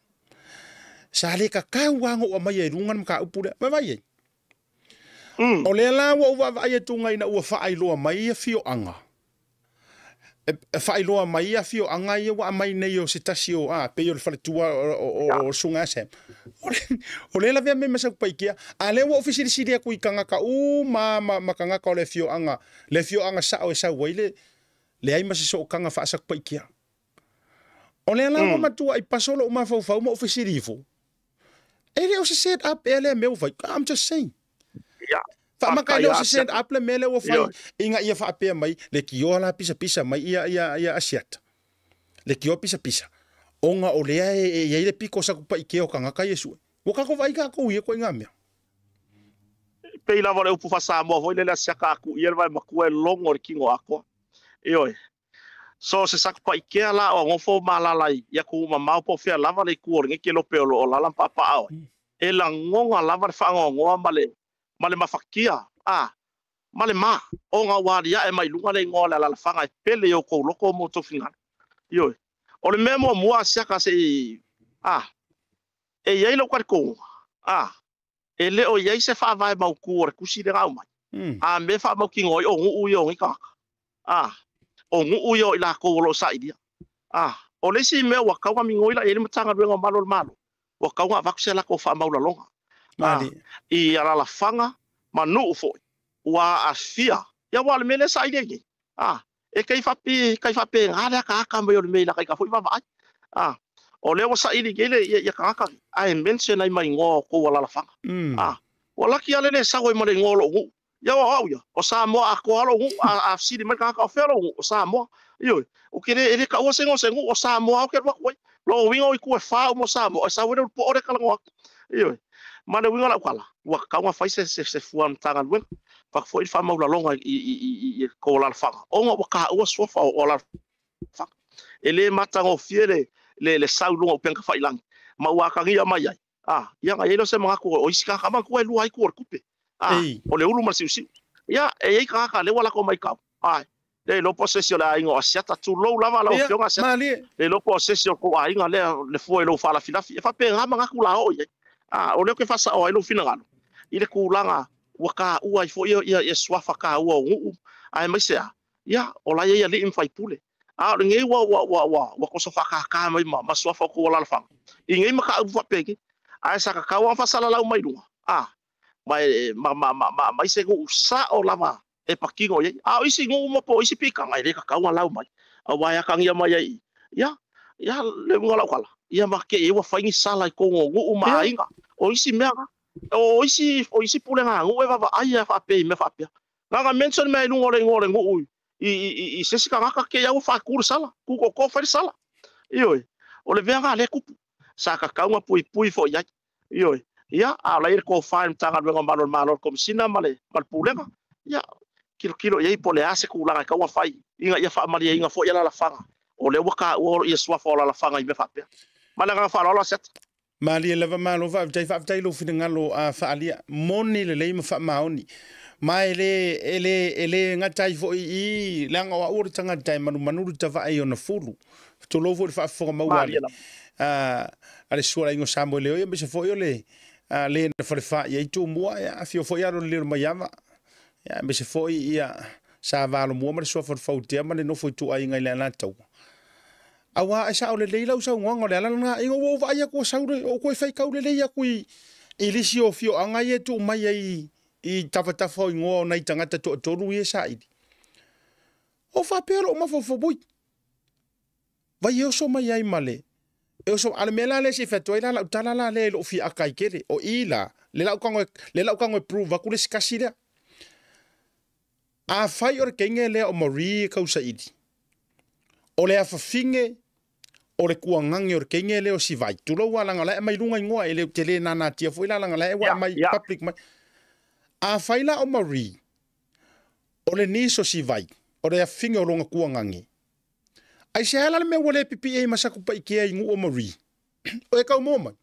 Sa le kakau lava na ou aumaia i luga le mataupu lea. Vaai ai. O lea la ua ou vaavaai atu ina ua faailoa mai afioaga. E faailoa mai afioaga ia ua aumai nei o se tasi o pei o le faletua o susuga ia Sam. O lea lavea mai ma Satupaitea. A lea ua ou fesilisili atu i tagata uma ma tagata o le afioaga, le afioaga sao e sau ai le leai ma se sootaga faa-Satupaitea. O lea la ua matua i paso lou mafaufau ma ou fesili ifo. E le o se set up ea lea mea ua fai. I'm just saying. Ia. Faamaka e le o se Faafetai set up le mea lea ua fai Ioe. ina ia faapea mai le kioa la pisapisa mai ia Asiata. Le kioa pisapisa. Ona o lea e i ai le piko Satupaitea o tagata ia sue. Ua kako vaai kākou ia koe ngā mea. Pei lava o le upu faa-Samoa foi lele Asiata aku ia le vai matua e logo le kino atoa. Ioe. So se Satupaitea la o ngofo malala i ia ku mamao po fea lava le ku o le ngeke lope o lo o lala papa o. E langonga lava le whangongoa ma le mafakia. Ma le ma. O ngā wāria e mai lunga le ingoa le alalafanga e pele o kou loko o mō tō fingana. Ioe. O le mea muamua Asiata se'i e i ai lou talitonuga, e le o i ai se faavae mautu o le tusi lea na aumai. A mea e faamautinoa ai o nuu ia o nei tagata. O nuu ia o i latou o lo o sailia. O le isi mea ua tatau ona migoi la i ai le Matagaluega o Malu o le Malo, ua tatau ona avatu se latou faamaulaloga. I alalafaga ma nuu foi ua aafia. Ia aua o le mea lea e saili ai nei. E tai faapena le ataata mai o le mea i lata ita foi vaavaai. O lea ua saili nei le ia tagata nei, ae mention ai ma igoa o tou alalafaga. Ua laki lava le le sau ai ma le igoa o lou nuu. Ia o au ia, o Samoa atoa lou nuu, a fesili mai le tagata o fea lou nuu, o Samoa. Ioe, ou te le, e le taua se igoa o se nuu, o Samoa ou te alu atu ai. Lona uiga o itu e fa uma o Samoa, e sau ai le ulu poo lea e talanoa atu. Ioe, ma le uiga o lau tala, ua tatau ona fai se fua a le Matagaluega, avatu foi le faamaulaloga i tou alalafaga, ona ua taua suafa o alalafaga. E le matagofie le sau i luga o upega tafailagi, ma ua atagia mai ai. Ia ona i ai lea o se manatu o isi tagata, manatua e lua ai itu o le tupe. O le ulu ma le siusiu. Ia, e i ai tagata lea ua latou matau, le iloa po o se isi o le aiga o Asiata, tulou lava lau Afioga Asiata, le iloa po o se isi o tou aiga lea le fua i lou faalafilafi. E faapena manatu la oo i ai. O lea ou te faasaoa ai lou finagalo i le tulaga ua taua ai foi ia suafa taua o nuu, aemaise a, ia, o la e i ai alii ma faipule. A o lenei ua toso faakaka mai ma suafa o tou alalafaga i nei mataupu faapenei. Ae sa tatau lava ona faasalalau mai luga, ma aumai se nuu sao lava e patino i ai. A o isi nuu ma po o isi pitaga e le tatau ona lau mai, aua e atagia mai ai i i. Ia, le uiga o lau tala, ia ma te i ua fai ni sala i totonu o nuu ma aiga. O isi mea na, o isi pulega a nuu e vaavaai a faapea i mea faapea. Na ona mention mai i luga o le igoa o le nuu i se isi tagata te i a ua faatu le sala, tu toto fai le sala. Ioe, o le mea na lea e tupu, sa tatau ona puipui foi i ai. Ioe, ia, a o la e i ai le tofa i le Matagaluega o Malu o le Malo, le Komesina ma le Pulega, ia, tilotilo i ai po o le a se tulaga e tatau ona fai ina ia faamalieina foi alalafaga, o lea ua taua ia suafa o alalafaga i mea faapea. Ma le agaga faaaloalo Asiata. Malie lava malo faafetai, faafetai i lou finagalo a faaalia moni lelei ma faamaoni. Ma e le, e le, e le gata ai foi i i, leaga o au o le tagata e manumanu le tavae i ona fulu. Tulou foi le faafofoga maua a le, a le sualaiga o Samuel Leoi, aemaise foi o le le na falefa i ai Tumua, ia, afio foi alo le lilo mai ava, ia, aemaise foi ia sa valomua ma le suafa o le Fautea ma le nofo ituaiga i le Alataua. Aua e sao lelei lau saunoaga, o le ala lena ina ua ou vaai atu ua sau le, ou toe faitau lelei atu i lisi o afioaga ia e tuu mai ai i tafatafa o igoa o nai tagata toatolu ia e saili. O faapea lou mafaufau, ui, vai e oso mai ai ma le, e oso, a le mea la lea se i fai atu ai la lau tala la lea i lou fiaaka ai tele, o i la, le lau tago e, le lau tago e prove atu le isi kasi lea. Afai o le teine lea o Marie e tausaili, o le afafine o le tuagage o le teine lea o Sivai, tulou lava leaga o la e aumai luga igoa, e le tele nanatia foi la leaga o la e ua aumai public mai. Afai la o Marie, o le niece o Sivai, o le afafine o lona tuagage, aisea la le mea ua le pipii ai ma Satupaitea i nuu o Marie? O e tau moa mai.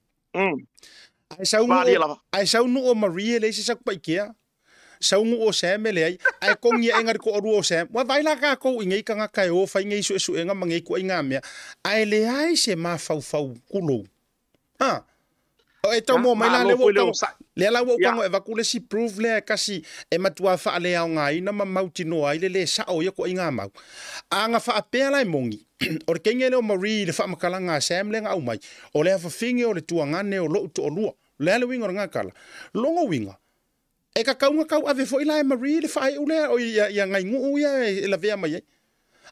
Ae sau nuu, ae sau nuu o Marie e leai se Satupaitea. Sau nuu o Sam e leai, ae togi aʻe na le toalua o Sam. Ua vaai la tatou i nei tagata e o fai nei suesuega ma nei ituaiga mea, ae leai se mafaufau tulou. Ha? O e tau moa mai la lea ua ou tago, lea la ua ou tago e avatu le isi proof lea e kasi e matua faaleaogaina ma mautinoa ai le le sao o ia ituaiga mau. A na faapea la e moni, o le teine lea o Marie i le faamatalaga a Sam lea na aumai, o le afafine o le tuagane o lou toalua. O le a le uiga o lena tala? Lona uiga, e tatau ona tauave foi la e Marie le faaiu lea, o ia nai nuu ia e lavea mai ai.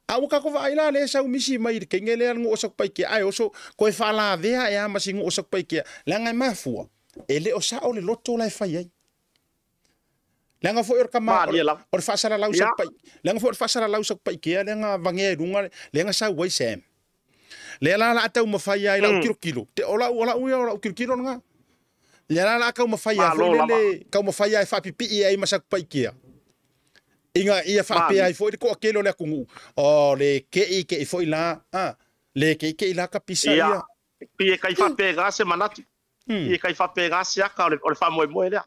A ua tatou vaai la lea e sau misi mai i le teine lea le nuu o Satupaitea, ae oso toe faalavea ea ma si nuu o Satupaitea, leaga e mafua, e le o sao le loto la e fai ai. Leaga foi o le tama, o le faasalalau Satupai, leaga foi o le faasalalau Satupaitea lea na vagea i luga, lea na sau ai Sam. Lea la o le a taumafai ai lau tilotilo, te o lau, o lau ia o lau tilotilo lena. Lea la o le a taumafai ai foi lele, taumafai ai faapipii ai ma Satupaitea. Ina ia faapea ai foi le toatele o le atunuu, o le kei kei foi la, a, le kei kei la ka pisa ia. Pei e kai faapena se manatu, pei e kai faapena se aka o le faamoemoe lea.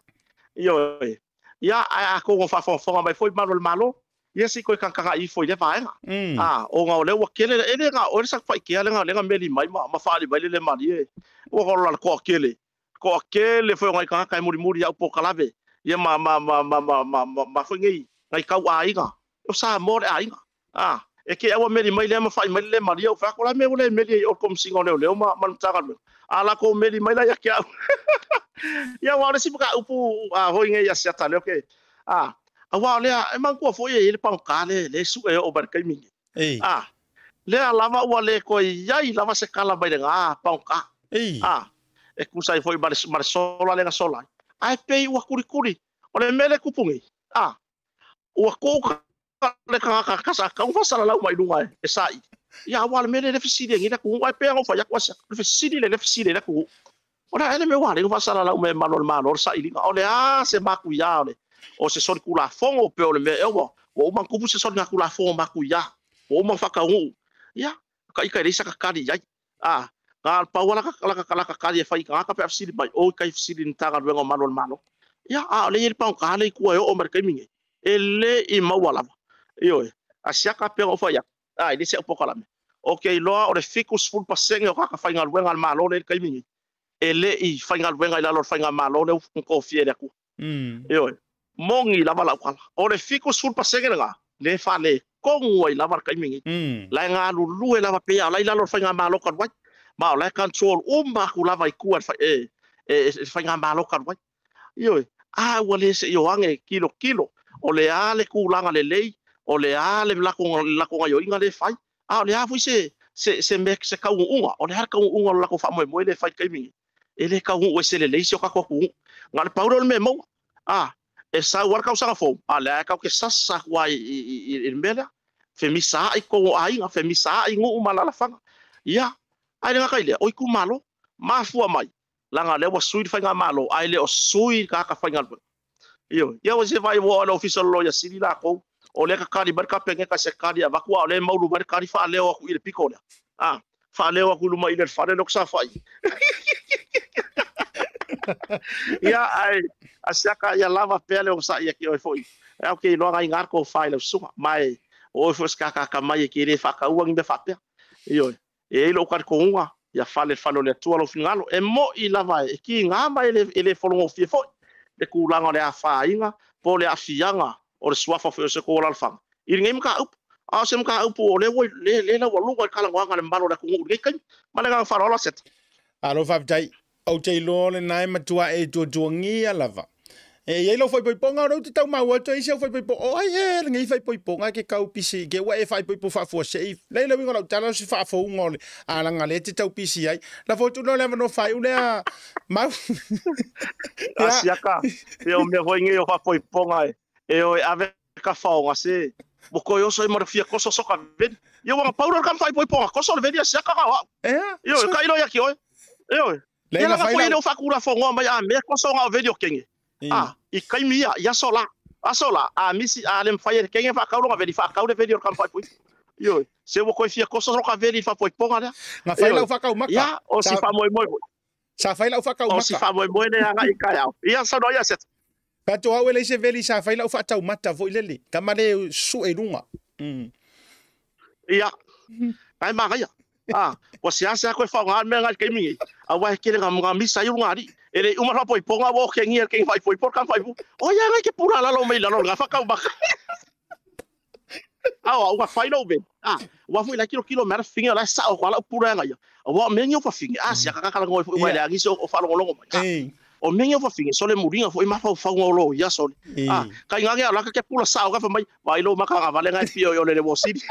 Ioe. Ia, ae atonu o faafogafoga mai foi malu o le Malo, Ia si koe kakaka ifo i le vaega. A, o ngā o lea ua kele, e le ngā oe le sak whaikea le ngā lenga meli mai ma whaali mai le le mari e. Ua kolo la koa kele. Koa kele fwe o ngai kangaka e muri muri au po kalave. Ia ma ma ma ma ma ma ma ma fwe ngai ngai kau aiga. O sa mo le aiga. A, e ke aua meli mai lea ma whai mai le mari au whako la me ule meli o komsinga o leo leo ma ma mtaga. A la ko meli mai la ia ke au. Ia wa le si ka upu a hoi ngai asiata leo ke. A, aua lea e mangua foi e le pangka le le su e o bar kai mingi. A lea lava ua le ko iai lava se kala mai le ngā pangka. A e kusai foi mare mare sola le sola. Ai pei ua kuri kuri. O le mele kupungi. A ua ko le ka ka ka sa ka ufa sala lau mai lunga e sai. Ia aua le mele le fisili ngi la ku ai pe ngo fa ya kwasa. Le fisili le fisili le ku. Ora ele me wa le ufa sala lau me malo malo sai linga. O le a se maku ia o le. O se soli kula fongo pe o le mea ewa, o uma kupu se soli ngā kula fongo maku ia, o uma whakaungu. Ia, ka ika reisa ka kari iai. A, ngā paua laka laka kari e whai ka pe afsili mai, o kai afsili ni tāga ruenga o malo le malo. Ia, a, o le ieri pau ka le kua e o o mare kaiminge. E le i maua lava. Io e, a siaka pe o whai a, i le se upoka lame. O ke iloa o le 70% o kaka whai ngā ruenga al malo le kaiminge. E le i whai ngā ruenga i lalo whai ngā malo le ufukofie le akua. Io e. Mongi lava lau kala. O le 70% nga, le fa le kongu ai lava kai mingi. La nga lulu e lava pe ia, la ila lo whai ngā malo ka wai. Ma o la control uma ku lava i kua e whai ngā malo ka wai. Io e, a ua le se io ange kilo kilo. O le a le kūlanga le lei, o le a le lako ngai o inga le whai. A o le a fui se me se kaungu unga. O le a kaungu unga o lako wha moe moe le whai kai mingi. E le kaungu e se le lei se o kakua ku. Ngā le pauro le me maua. A, e sa uara kau sanga fou, a lea kau ke sasa kua i mea lea, femisa ai kongo aiga, femisa ai nguu malalafanga. Ia, ai le ngaka i lea, oi ku malo, mafua mai, langa lea ua sui whainga malo, ai le o sui kaka whainga lua. Iyo, ia o se vai wo ala official lo ia sili la kou, o lea ka kari mari ka penge ka se kari a vakua, o lea maulu mari kari wha leo aku i le piko lea. A, wha leo aku luma i le whare lok sa whai. Ia ai asiaka ia lava pea le o sa ia ki oi foi. E au ke iloa ngai ngā ko whai lau sunga. Mai o foi skaka ka mai e ki re whakaua ngi me whapea. Io e ilo kar ko unga ia fale falo le tua lo fingalo e mo i lava e ki ngā mai e le folongo fie foi. Le kūlanga le a whainga, po le a fianga o le suafa foi o se ko lalfanga. I ngai mka upu. A se mka upu o le woi le la walunga i kalangoanga le malo le kungu ngai kai. Ma le ngā wharola set. Alo whaftai. O te iloa le nai matua e tuatuangia lava. E iei lau whaipoiponga o rau te tau maua atu ai se au whaipoipo. O ai e, le ngei whaipoiponga ke kau pisi. Ke ua e whaipoipo whaafua se i. Lei lau ingo lau tala o se whaafounga o le alanga le te tau pisi ai. La fotu no le awano whai ulea mau. Asiaka, e o mea hoi ngei o whaipoiponga e. E o e ave ka whaonga se. Mo koe oso e marafia koso soka veni. Ia wanga paura ka whaipoiponga koso le veni asiaka ka wau. Io, ka ilo ia ki oe. Io e. Ia langa foi ele o whakura whongoa mai a mea koso ngā o veni o kenge. A, i kaimi ia, ia sola. A sola, a misi, a le mwhai e kenge whakaurunga veni, whakaure veni o ka mwhai. Io, se ua koe fia koso roka veni whapoi ponga lea. Ngā whai lau whakau maka. Ia, o si whamoe moe. Sa whai lau whakau maka. O si whamoe moe ne anga i kai au. Ia, sa noa ia set. Pato au ele se veli sa whai lau whakau mata voi lele. Ka mare su e runga. Ia, ngai maa ia. Ah, ua se ase ako e whaonga mea ngai keimingi. A wai kere ngā mga misa i runga ari. E le uma whapoi ponga wo kengi e kengi whaipoi por ka whaipu. O ia ngai ke pura lalo mei lalo ngā whakau maka. Awa, ua whaino be. Ah, ua fui la kilo kilo mera finge la sa o kwala pura ngai. Ua mengi o whafinge. Ah, sia kakakala ngoi foi wai le agisi o whalongolongo mai. O mengi o whafinge sole muringa foi mawhau whaunga o lo ia sole. Ah, kai ngā ngea laka ke pula sa o ka whamai. Vai lo maka ngā vale ngai pio i o le le wosiri.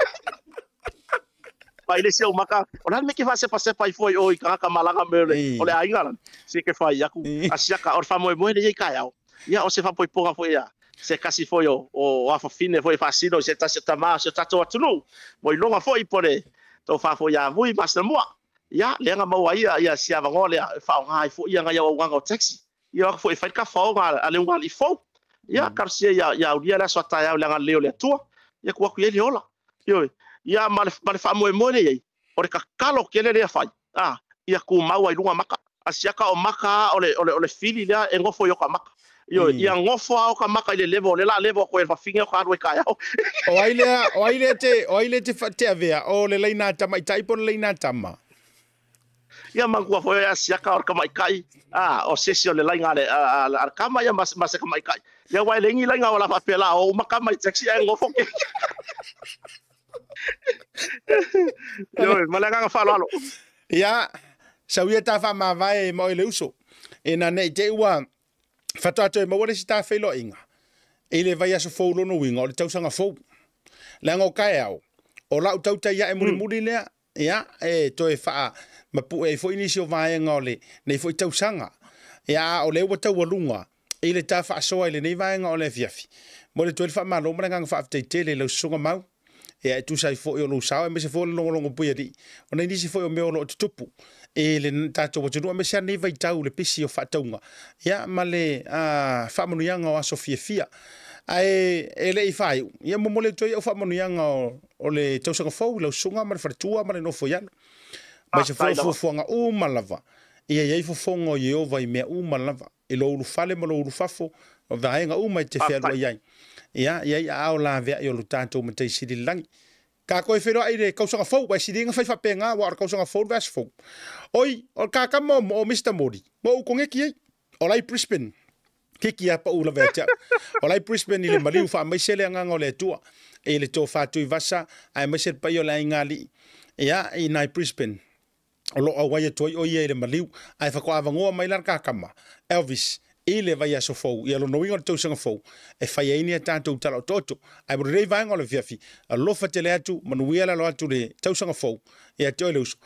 Pai le se o maka o la me ke fa se pa i foi o i ka malanga me o le ainga lan se ke fa iaku asiaka o fa moe moe le i kai au ia o se fa poiponga foi ia se kasi foi o afa fine foi fa sino se ta se tama se tato atunu mo ilonga foi pore to fa foi ia vui mas moa ia le nga maua ia ia sia vango le fa ngai foi ia ngai o nganga o taxi ia foi fa ka fa nga ale nga li fo ia karsia ia ia ulia la so ta ia le nga leo le tua ia ku ku le ola io ia ma le whamoe moe le iei, o le kakalo ke le lea whai. Ah, ia ku maua i lunga maka. Asiaka o maka o le fili lea e ngofo i o ka maka. Ioe, ia gofo lava o ka maka i le level, o lea o le a level atu ai e le fafine o ka alu ai taeao. O ai lea, o ai lea te, o ai lea te, te avea, o le laina tamaitai po o le laina tama? Ia manatua foi oe a siaka o le tamaitai, a, o se isi o le laina a le, a, a le tama ia ma, ma se tamaitai. Ia aua e leai ni laina o la faapea la o uma tama i taxi ae nofo ke. Ioe, ma le agaga faaaloalo. Ia, sau ia ta faamavae ma oe le uso. Ina ne i te i ua faatoa toe maua le isi ta feiloaiga i le vaiaso fou lona uiga o le tausaga fou. Leaga o taeao, o lau tautai ae mulimuli lea, ia, e toe faamapue ai foi nisi o vaega o lenei foi tausaga. Ia, a o lea ua taualuga i le ta faasoa i lenei vaega o le afiafi, momoli atu ai le faamalo ma le agaga faafetai tele i lau Susuga Mau. Ia, e tusa ai foi o lou sao aemaise foi o le logologo puialii ona i nisi foi o mea o lo o tutupu i le tatou atunuu aemaise lava lenei vaitau i le pisi o faatauga, ia, ma le faamanuiaga o aso fiafia. Ae e le i faaiu, ia momoli atu ai au faamanuiaga o le tausaga fou i lau susuga ma le faletua ma le nofo i alo. Aemaise foi o fuafuaga uma lava, ia i ai fofoga o Ieova i mea uma lava, i lou ulufale ma lou ulufafo, o vaega uma e te fealuai ai. Ia i ai aao laveai o lo tatou Matai Sili i le lagi. Ka toe feiloai i le tausaga fou, aua e sili ai ona fai faapena, aua o le tausaga fou le vaiaso fou. Oi, o le kakama o Mister Moli, ua ou koneki ai. O la i Brisbane. Kiki a pau lava ia te au. O la i Brisbane i le maliu faamaise le agaga o le Atua i le tofa Tuivasa aemaise le paia o le aiga alii. Ia, i nai Brisbane o lo o auai atu ai o ia i le maliu ae faatoa avanoa mai la le kakama Elvis i le vaiaso fou, ia lona uiga o le tausaga fou e fai ai ni a tatou tala otooto. Ae mo lenei vaega o le afiafi, alofa tele atu, manuia le alo atu i le tausaga fou ia te oe le uso.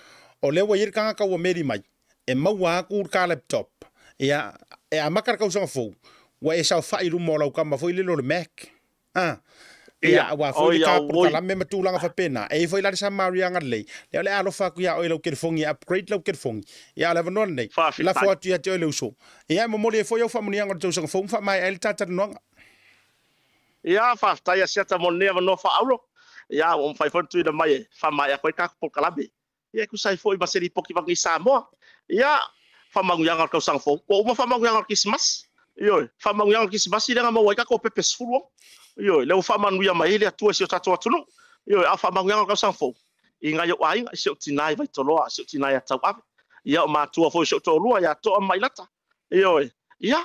O lea ua i ai le tagata ua meli mai e maua atu le ta laptop, ia, e amata le tausaga fou, ua e saofai i luma o lau tama foi lele o le Mac. Ah, ia, aua foi le ta polokalame ma tulaga faapena. E i ai foi la le samariaga lelei, lea o le a alofa atu ia oe i lau telefoni e upgrade lau telefoni. Ia, a o le avanoa lenei, lafo atu ia te oe le uso. Ia, e momoli ai foi au faamanuiaga o le tausaga fou ma faamaea ai le ta talanoaga. Ia, faafetai Asiata mo lenei avanoa faaauro. Ia, ua mafai foi ona tuuina mai e faamaea atu ai le tatou polokalame. Ia e tusa ai foi ma se lipoti vagi i Samoa. Ia, faamanuiaga o le tausaga fou. Ua uma faamanuiaga o le Kerisimasi. Ioe, faamanuiaga o le Kerisimasi lea na maua ai tatou pepe 16. Ioe, lea ua faamanuia mai ai le Atua i si o tatou atunuu. Ioe, a o faamanuiaga o le tausaga fou i nai ou aiga, i si ou tina i Vaitoloa, si ou tina ia Tauave. Ia, o matua foi o si ou toalua ia Toa ma Mailata. Ioe, ia,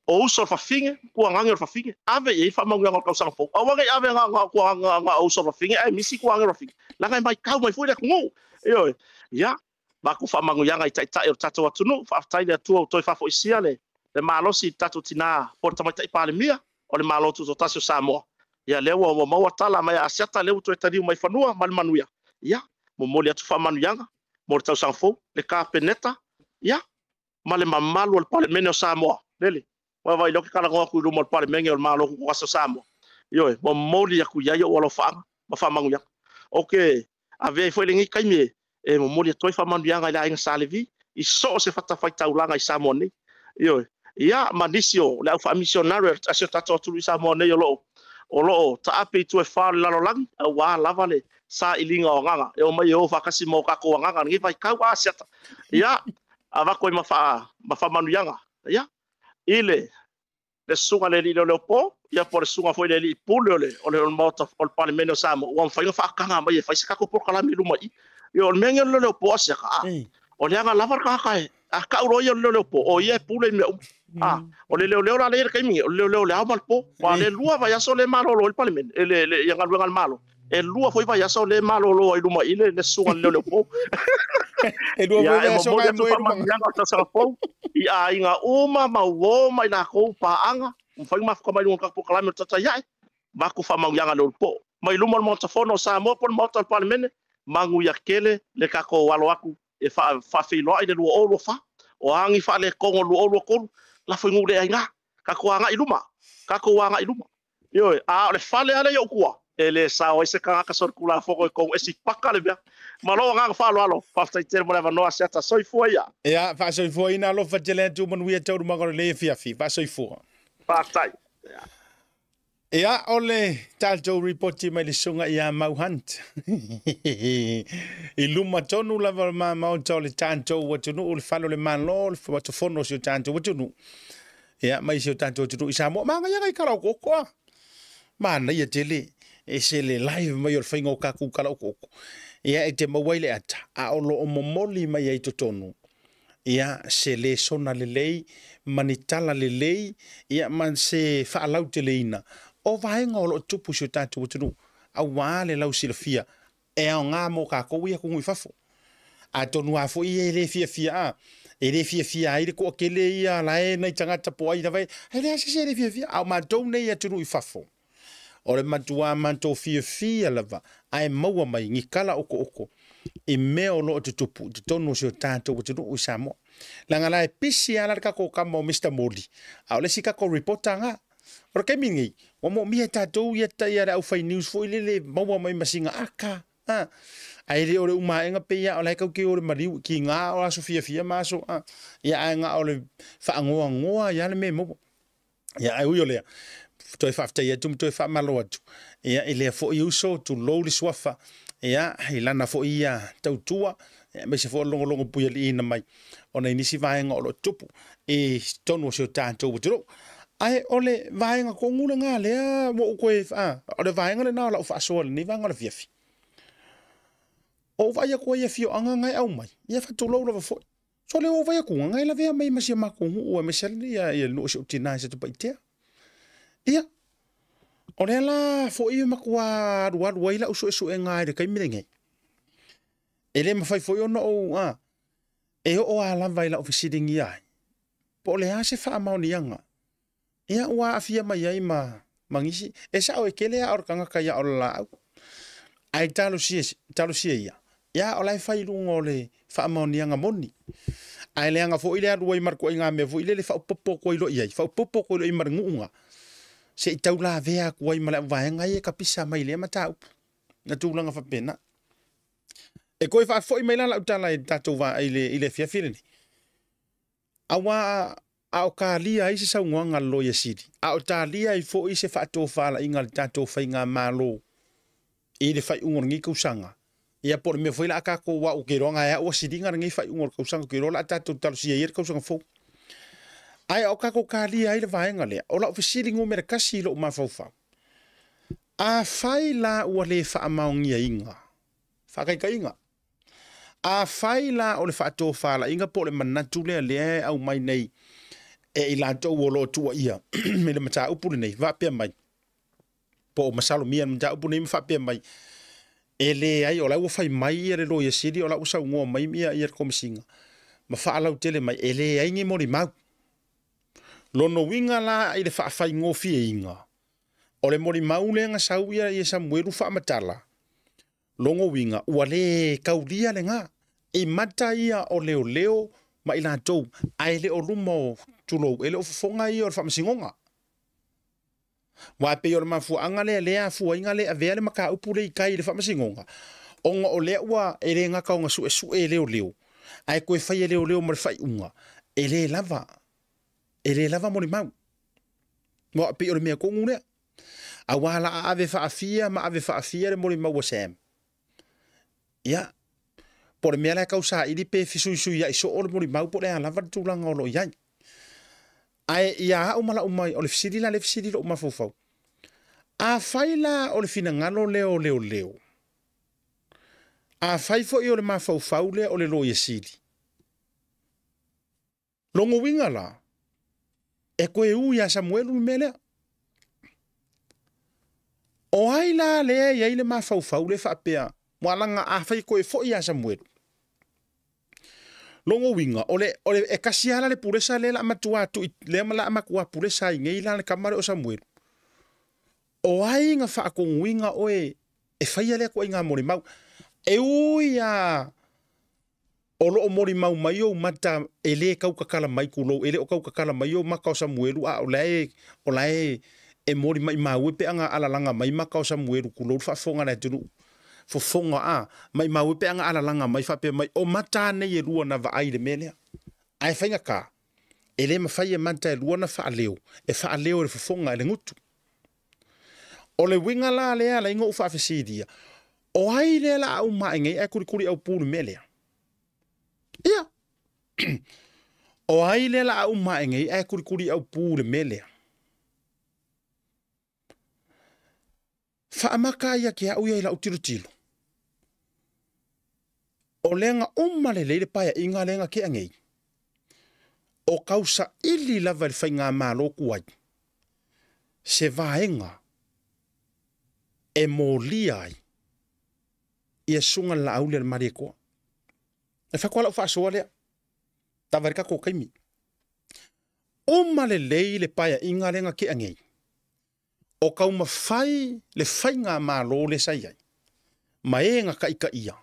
o uso o le fafine, tuagane o le fafine, ave i ai faamanuiaga o le tausaga fou. Aua ne i ave na o tuagane na o uso o le fafine ae misi tuagane o le fafine, leaga e matau mai foi le atunuu. Ioe, ia, avatu faamanuiaga i taitai o le tatou atunuu, faafetai i le Atua ua toe faafoisia le malosi i le tatou tina po o le Tamaitai Palemia o le Malo Tutoatasi o Samoa. Ia, lea ua maua tala mai a Asiata, lea ua toe taliu mai fanua ma le manuia. Ia, momoli atu faamanuiaga mo le tausaga fou, le Kapeneta, ia, ma le mamalu o le Palemene o Samoa. Lele, vaavaai loa ke talanoa atu i luma o le Palemene o le Malo Tutoatasi o Samoa. Ioe, momoli atu i ai ou alofaaga ma faamanuiaga. Ou te avea ai foi lenei taimi e momoli atu ai faamanuiaga i le aiga Sa Levi i so o se fatafaitaulaga i Samoa nei. Ioe, ia ma nisi o le au faamisionare a si o tatou atunuu i Samoa nei o lo o taape i tua e fa o le lalolagi, aua lava le sailiga o agaga e omai e o faatasi ma o tatou agaga i lenei vaitau. A siata, ia, avatu ai ma ma faamanuiaga, ia, i le susuga i le alii leoleopo, ia po o le susuga foi i le alii pule o le Maota o le Palemene o Samoa, ua mafai ona faataga mai e fai se tatou polokalame i luma i i. Ia, o le mea lenei o le leoleopo a siaka, a, o le aga lava le tagata e, a tau loa ia o le leoleopo, o ia e pule i mea uma. A, o le leoleo la lea i le taimi nei, o le leoleo o le ao ma le po. Aua o le lua vaiaso lea e malolo ai le Palemene, ia galuega a le Malo. E lua foi vaiaso lea e malolo ai luma i le susuga i le leoleopo. E lua foi vaiaso na e moe luma. Ia, e momoli atu faamanuiaga o le tausaga fou i aiga uma ma uo ma i latou paaga, ua mafai ona mafuta mai luga o le tatou polokalame o le Taitai Ae, avatu faamanuiaga i le ulupo. Mai luma o le Maota Fono o Samoa po o le Maota o le Palemene, manuia tele le tatou alo atu e faafeiloai le 2024. O a ni faaletonu o le 2023, lafo i nuu le aina. Tatou agai i luma, tatou agai i luma. Ioe, a o le fale lava lea i ou tua, e le sao ai se tagata solitulafono e tou esi paka le mea. Ma lou agaga faaaloalo, faafetai tele mo le avanoa Asiata. Soifua ia. Ia, faasoifuaina alofa tele atu manuia taualumaga o lenei afiafi. Faasoifua. Faafetai. Ia, o le tatou ripoti mai le susuga ia Mau Hunt. I luma tonu lava o le ma maota o le tatou atunuu, le fale o le Malo, le Maota Fono o si o tatou atunuu. Ia, mai si o tatou atunuu i Samoa. Manaia nai tala okooko a. Manaia tele. E se le live mai o le faiga o tatou tala okooko. Ia, e te maua ai le ata, a o lo o momoli mai ai totonu. Ia, se lesona lelei, ma ni tala lelei, ia, ma se faalauteleina o vaega o lo o tupu i si o tatou atunuu, aua le lausilafia e aoga mo tatou ia atunuu i fafo. Atonu lava foi e le fiafia a, e le fiafia ai le toatele ia la e nai tagata po o ai lava, e leai se isi e le fiafia. A o matou nei i atunuu i fafo, o le matuā matou fiafia lava ae maua mai ni tala okooko i mea o lo o tutupu i totonu o si o tatou atunuu i Samoa. Leaga la e pisi lava la le tatou tama o Mister Moli, a o le isi tatou reporter lena. O le taimi lenei, ua moomia e tatou ia le aufai news foi lele maua mai ma sina ata, a. Ae le o le uma aega pei lava o la e tatou te o i le maliu, tiga o aso fiafia ma aso, a. Ia ae na o le faanoanoa ai lava le mea e maua. Ia ae ui o lea, toe faafetai atu ma toe faamalo atu, ia i lea foi uso, tulou le suafa, ia i lana foi ia tautua, aemaise foi o le logologo puialiiina mai ona i nisi vaega o lo o tutupu i totonu o si o tatou atunuu. Ae o le vaega tonu lena lea ua ou toe, o le vaega lena o lau faasoa i lenei vaega o le afiafi. O ou vaai atu ai i afioaga na e aumai, ia faatulou lava foi. So le o vai atu na e lavea mai ma si o matou nuu aemaise lava le nuu o si ou tina i Satupaitea. Ia, o lea la foi e matua alualu ai lau suesuega i le taimi lenei. E le mafai foi ona ou, e oo lava lava i lau fesiligia ai, po o le a se faamaoniaga, ia ua aafia mai ai ma nisi. E sao e tele aa o le tagata ia o le laau. Ae talosia, talosia ia, ia o la e fai i luga o le faamaoniaga moni. Ae leaga foi le alu ai ma le ituaiga mea foi lele faaopoopo atu ai loa i ai, faaopoopo atu ai loa i ai ma le nuuga, se i taulavea atu ai ma le auvaega ia e tapisa mai i lea mataupu, na tulaga faapena. E toe faafoi mai la lau tala i le tatou va i le afiafi lenei, aua a o talia ai se saunoaga a le Loia Sili, a o talia ai foi se faatofalaiga a le tatou faigamalo i le faaiuga o lenei tausaga, ia po o le mea foi la a tatou au, ou te iloa na e au ua siliga lenei faaiuga o le tausaga, ou te iloa la a tatou talosia ia le tausaga fou. Ae o tatou talia ai le vaega lea, o lau fesili numera 1 i lou mafaufau, afai la ua le faamaoniaina, faataitaiga, afai la o le faatofalaiga po o le manatu lea lea e aumai nei e i latou o lo o tuuaia i le mataupu lenei, faapea mai, po o masalomia le mataupu lenei ma faapea mai, e leai, o la ua fai mai ia le Loia Sili, o la ua saunoa mai ia le Komesina, ma faalautele mai, e leai ni molimau. Lona uiga la i le faafaigofieina, o le molimau lea na sau ia Samuelu faamatala, lona uiga ua le taulia lena, i mata ia o leoleo ma i latou, ae le o luma o tulou, e le o fofoga ia o le faamasinoga. Aua pei o le mafuaaga lea lea afuaiga le avea le mataupu le i tai i le faamasinoga, ona o lea ua e le gata ona suesue e leoleo, ae toe fai e leoleo ma le faaiuga, e le lava molimau. Aua pei o le mea tonu lea. Aua la a ave faafia ma ave faafia le molimau a Sam. Ia, po o le mea la e tau saili pe fesuisuiai soo le molimau po o le a lava le tulaga o lo o i ai. Ae ia au ma lau mai, o le fesili la le fesili lou mafaufau. Afai la o le finagalo lea o leoleo, afai foi o le mafaufau lea o le Loia Sili, lona uiga la, e toe u ia Samuelu le mea lea. O ai la lea e i ai le mafaufau le faapea, moalaga afai toe foi ia Samuelu. Lona uiga, o le e kasi lava le pulesa lea la matua tui, lea la matua pulesa ai nei la le tama lea o Samuelu. O ai na faatonuina oe e faia lea ituaiga molimau. E ui a o loo molimau mai ou mata e le kautatala mai kulou, e le o kautatala mai ou mata o Samuelu, a o la e e moli mai maue pe anga alalanga mai maka o Samuelu kulou faafofoga le atunuu. Fofoga a mai maue pe anga alalanga mai faapea mai o mata nei e lua na vaai le mea lea. Ae faiga ka, e le mafai e mata e lua na faaleo, e faaleo e le fofoga e le gutu. O le uiga la lea la inga ou faafesilia, o ai lea la au mae nei ae kulikuli au pu le mea lea. Ia, O ai lea la a uma ae nei ae kulikuli au pu le mea lea. Faamaka ia ke au ia i lau tilotilo. O lea na uma lelei le paeaiga lea na tea nei. O tausaili lava i le faigamalo tuai se vaega e molia ai ia susuga i le Laauli a le Malietoa. E fai atu lava lau faasoa lea, lava ai le tatou taimi. Uma lelei le paeaiga lea na tea nei, o taumafai le faigamalo lea sa i ai ma e na taitaia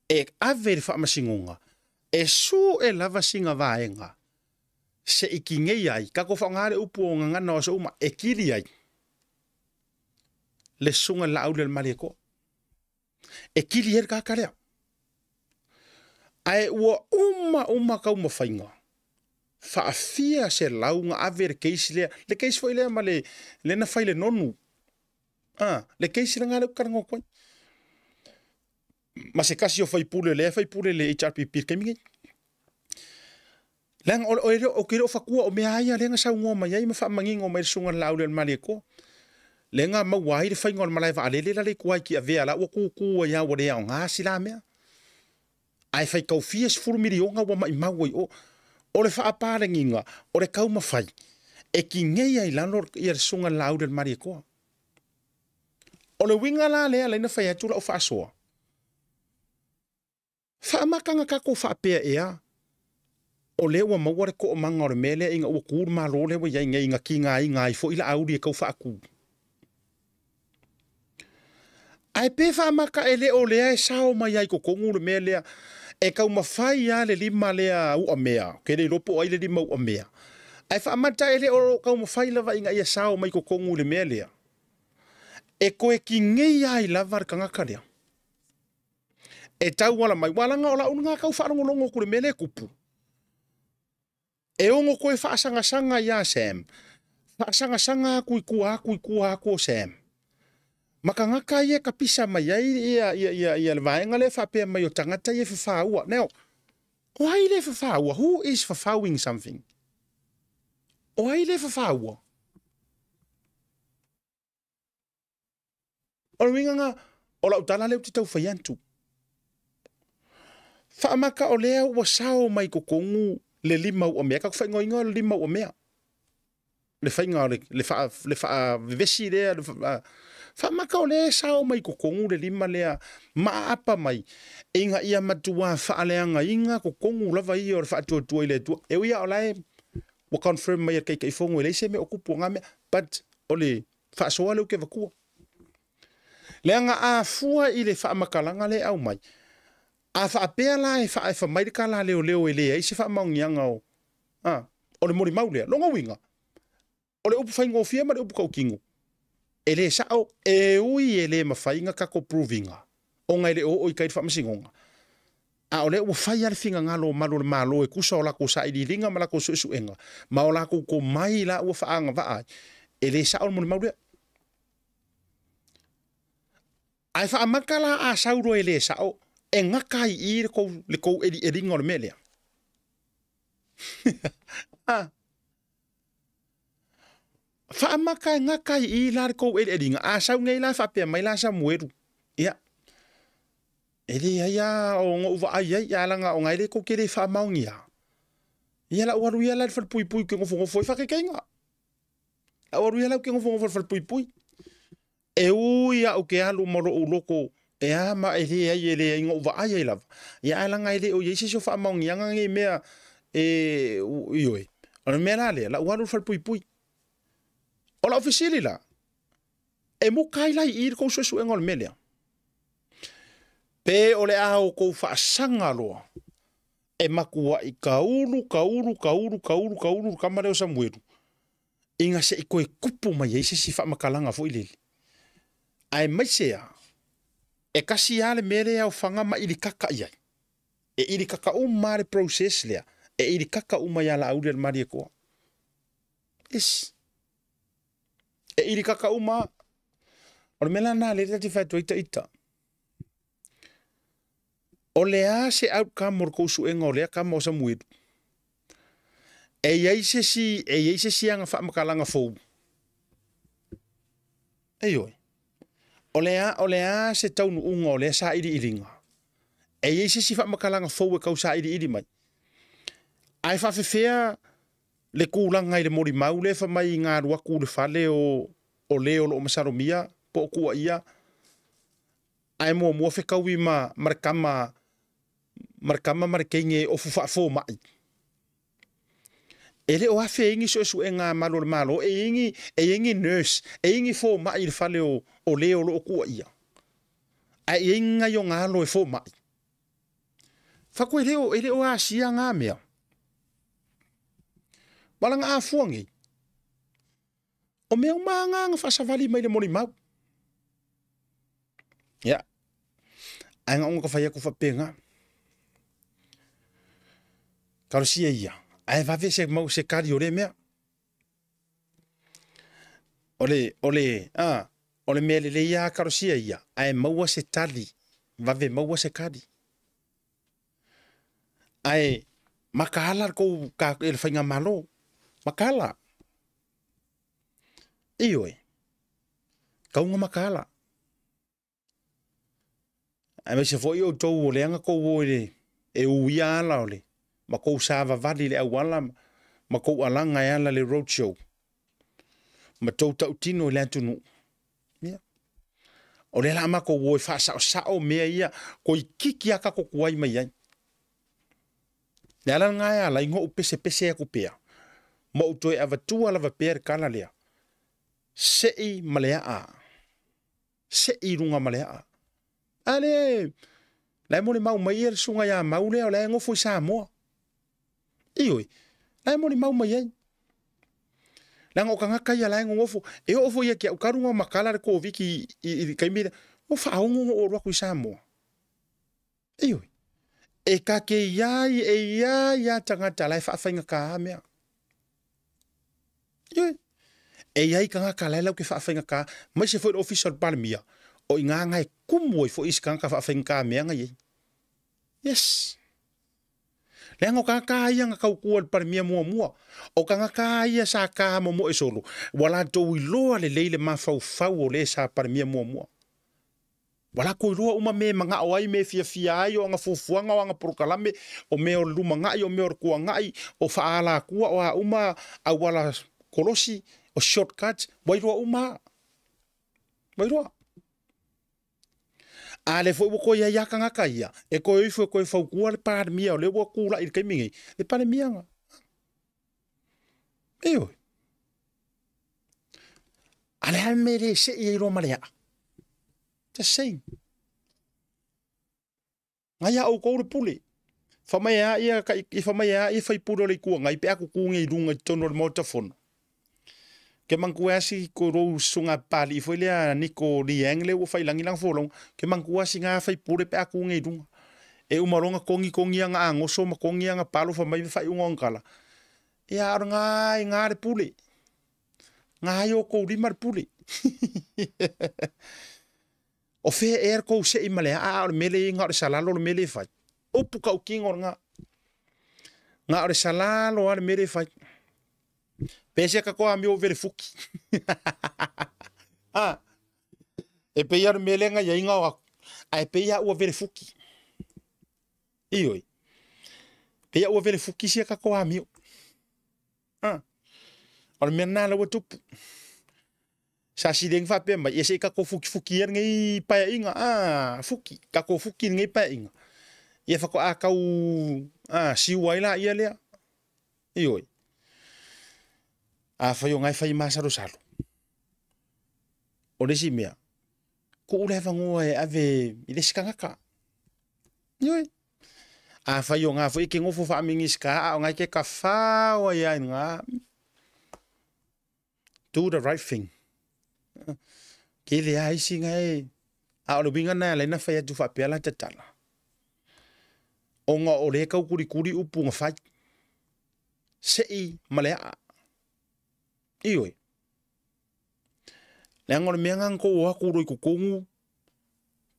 e ave i le faamasinoga e sue lava sina vaega se i tineia ai, tatou faaaoga le upu o gagana o aso uma, e kili ai le susuga i le Laauli a le Malietoa. E kili ai le tagata lea. Ae ua uma uma taumafaiga, faafia selau na ave le case lea, le case foi lea ma le lea na fai le nonu. Le case lena lea ou te talanoa atu ai. Ma se tasi o faipule lea e faipule i le HRPP i le taimi nei. Leaga ou te le o fatua o mea ia lea na saunoa mai ai ma faamanino mai le susuga i le Laauli a le Malietoa. Lea na maua ai le faiga o le malae vaalele la le i tua i Tiavea la ua tutu ai lava ua le aoga si la mea. Ae faitaufia $10 miliona ua maimau ai o. O le faapaleniga, o le taumafai e tineia i lalo ia le susuga i le Laauli a le Malietoa. O le uiga la lea la na fai atu lau faasoa. Faamata na tatou faapea ea, o lea ua maua le toomaga o le mea lea ina ua tu le Malo lea ua i ai nei na tigaina ai foi Laauli e tau faatu. Ae pe faamata e le o lea e sao mai ai i totonu le mea lea, e taumafai lava le lima lea uamea, ou te le iloa po o ai le lima uamea, ae faamata e le o taumafai lava ina ia sao mai i totonu le mea lea, e toe tineia ai lava le tagata lea. E tauala mai, ua laga o lau lena tau faalogologo atu i le mea lea e tupu. E ono toe faasagasaga ia Sam, faasagasaga atu i tua atu i tua atu o Sam. Ma tagata ia e tapisa mai ai ia le vaega lea e faapea mai o tagata ia e fafaua. Now, o ai lea e fafaua? Who is fafauing something? O ai lea e fafaua? O le uiga na, o lau tala lea ou te tau fai atu. Faamata o lea ua sao mai totonu le lima uamea, tatou faaigoaina o le lima uamea. Le faiga o le faavevesi lea, faamata o lea e sao mai totonu le lima lea, ma aapa mai, ina ia matua faaleagaina totonu lava ia o le faatuatua i le Atua. E ui lava o la e ua confirm mai e le Taitaifono e leai se mea o tupu o na mea, but o le faasoa lea ou te avatua. Leaga a fua i le faamatalaga lea e aumai, a faapea la e faaefa mai le tala a leoleo e leai se faamaoniaga o, o le molimau lea, lona uiga, o le upu faigofie ma le upu tautino, e le sao, e ui e le mafai ona tatou prove ina, ona e le o oo i tai le faamasinoga. A o lea ua fai lava le finagalo o malu o le Malo e tusa o latou sailiiliga ma latou suesuega, ma o latou tomai la ua faaagavaa ai, e le sao le molimau lea. Ae faamata la a sau loa e le sao, e gata ai i i le tou elieliga o le mea lea. Faamata e gata ai i i la le tou elieliga, a sau nei la faapea mai la Samuelu, ia, e leai lava o noʻu vaai ai, ae leaga o na e le tou te le faamaonia. Ia la ua alu ia la i le falepuipui ou te nofonofo ai faataitaiga. La ua alu ia la ou te nofonofo i le falepuipui. E ui au ke alu ma loʻu loko e a ma e leai e leai noʻu vaai ai lava. Ia ae leaga e le o i ai se isi o faamaoniaga nei mea e ioe. O le mea la lea, la ua alu i le falepuipui. O lau fesili la, e muka ai la i i le tou suesuega o le mea lea? Pe o le a outou faasaga loa e matuai taulu, taulu, taulu, taulu, taulu le tama lea o Samuelu, ina se i toe tupu mai ai se isi faamatalaga foi lele. Aemaise lava, e tasi lava le mea lea e aofaga ma ilikaka i ai. E ilikaka uma lava le process lea, e ilikaka uma ia Laauli a le Malietoa. Yes. E ilikaka uma lava. O le mea la lena lea ta te fai atu ai ita. O le a se outcome o le tou suega o lea tama o Samuelu? E i ai se isi, e i ai se isi aga faamakalaga fou. Ioe. O le a se taunuuga o lea sailiiliga? E i ai se isi faamakalaga fou e kau sailiili mai? Ae faafefea le tulaga i le molimau lea fai mai na alu atu i le fale o le o loo masalomia po o tuuaia, ae muamua fetaui ma le tama ma le tama ma le teine ofu faafomai. E le o afe ai ni suesuega a malu o le Malo, e i ai ni nurse, e i ai ni fomai i le fale o le o loo tuuaia, ae i ai ni nai ona alo e fomai. Fatu e le o asia ngā mea. Wala ngā afua nei. O mea uma ngā ngā whaasawali mai le molimau. Ia. Ai ngā onga ka whai aku whapenga. Karosia ia. Ai vave se mau se kari o le mea. O le mea lele ia karosia ia. Ai maua se tali. Vave maua se kari. Ai makahala kou ka e le whainga malo. Makahala. Ioe. Kaunga makahala. Ai mai se foi o tau o leanga kou o le e uia ala o le. Ma kou savavali le awala ma kou alanga e ala le roadshow. Ma tau tautino le atunu. Ia. O le la ma kou o e whaasao sao mea ia koi kiki aka kokuai mai ai. Le ala ngā ala i ngō pese pese aku pea. Ma o toe avatua lava pea le kala lea. Sei malea a. Sei runga malea a. Ale, lai mo le mau mai e le sunga ia mau lea o le ngofo i Samoa. Ioi, lai mo le mau mai ai. Lai ngō kangaka ia lai ngofo. E o ofo ia kia ukarunga makala le kōviki i kaimira. O whaongo ngō o ruaku i Samoa. Ioi. E ka ke ia e ia ia tangata lai whaawhainga ka mea. Ioi. E ia i kangaka lai lau ke whaawhainga ka. Mai se foi official palmia. O i ngā ngai kumu i fo isi kangaka whaawhainga ka mea ngai ei. Yes. Le ngo kangaka ia ngā kaukua le palmia mua mua. O kangaka ia sa ka momo e solo. Wala tau iloa le leile mawhauwhau o le sa palmia mua mua. Wala ko iloa uma me manga o ai me fia fia ai o anga fufuanga o anga porokalame o me o luma ngai o me o kua ngai o whaala kua o a uma a wala kolosi o shortcuts wairoa uma. Wairoa. A le foi ko ia ia kangaka ia e ko ifo ko faukua le palmia o le ua kula i le kaimi nei le palmia nga. Io. Ale ha mere se i ro malea. Just saying. Ngai au kou le pule. Whamai a ia ka i whamai a ia whai pule o le kua ngai pe aku kunge i runga i tono le mota fono. Ke mangkuasi ko rou sunga pali foi lea Niko Liang le ua whai langi lang folong. Ke mangkuasi ngā whai pule pe aku kunge i runga. E umaronga kongi kongi anga angoso ma kongi anga palo whamai whai unga ongkala. Ia aro ngā i ngā le pule. Ngā i o kou lima le pule. O whea e kou se i malea a o le mele i ngā o le salalo le mele i whai. Upu kau kingo ngā. Ngā o le salalo a le mele i whai. Pese ka koa mi o vere fuki. Ah. E pe ia le mele ngā ia inga o aku. A e pe ia ua vere fuki. Ioi. Pe ia ua vere fuki sia ka koa mi o. Ah. O le mea nā lawa tupu. Sa si leng fa pe mai e se ka ko fuki fuki ia ngai pae inga ah fuki ka ko fuki ngai pae inga ia fa ko a kau ah si wai la ia lea ioi a fa yo ngai fa ma sa ro salo o le si mea ko ule fa ngoa e ave i le sikanga ka ioi a fa yo ngai fa i ke ngofo fa mingis ka a ngai ke ka fa o ia nga do the right thing. Ke le ai singa e a o le winga na le na whai atu whapea la tatala. O ngā o le kau kuri kuri upu ngā whai. Sei malea. Ioi. Le anga o le mea ngā kou o aku roi kukongu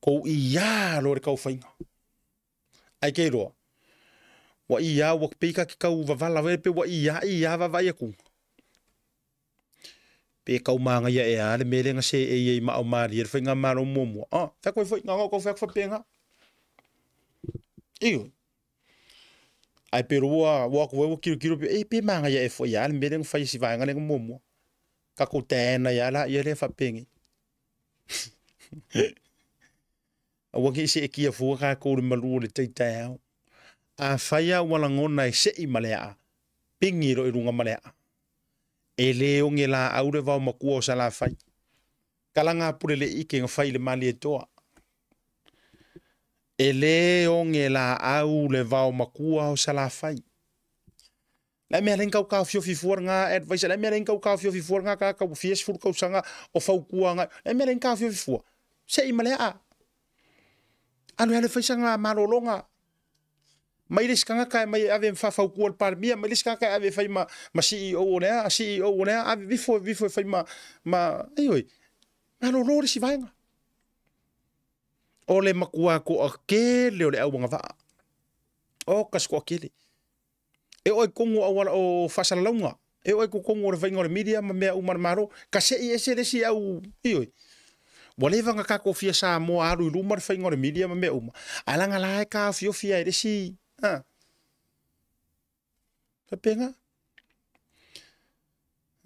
kou i ia lo le kau whainga. Ai ke roa. Ua ia ua pei ka ke kau wavala we pe ua ia ia vaavaai atu. Pe kau magaia e a le mea lea na seei ai ma au malie le faigamalo muamua. Ah, fai atu ai foi, na ona tou fai atu faapena. Ioe. Ae pe ua ua atu ai ua tilotilo pe, e pe magaia e foi a le mea lea na fai e si vaega lea na muamua. Tatou taena ai lava laia lea faapenei. Aua ne i seetia fua tatou i le malu o le tai taeao. Afai lava ua lagona e sei ma le aa, pigi loa i luga ma le aa. E le oge laau le vaomatua o Salafai. Talaga Puleleiite na fai i le Malietoa. E le oge laau le vaomatua o Salafai. Le mea lea tau taofiofi fua lena advice, le mea lea tau taofiofi fua lena tagata ua fia sefulu tausaga o fautua agai. Le mea lea taofiofi fua, sei ma le aa. Alu e alu e fai sana malologa. Mai le isi tagata e mai e ave e faafautua i le Palemia, mai le isi tagata e ave e fai ma, ma CEO o le a, CEO o le a, ave vifo vifo e fai ma, ma ioe, malolo le isi vaega. O le matua toatele o le auagavaa. O ka se toatele. E oo i totonu o auala o faasalalauga, e oo i totonu o le faiga o le media ma mea uma a le Malo, ka sei ese le isi au, ioe. Ua leva ona tatou fia Samoa alu i luma le faiga o le media ma mea uma, ae leaga la e taofiofi lava e le isi, a. Faapena.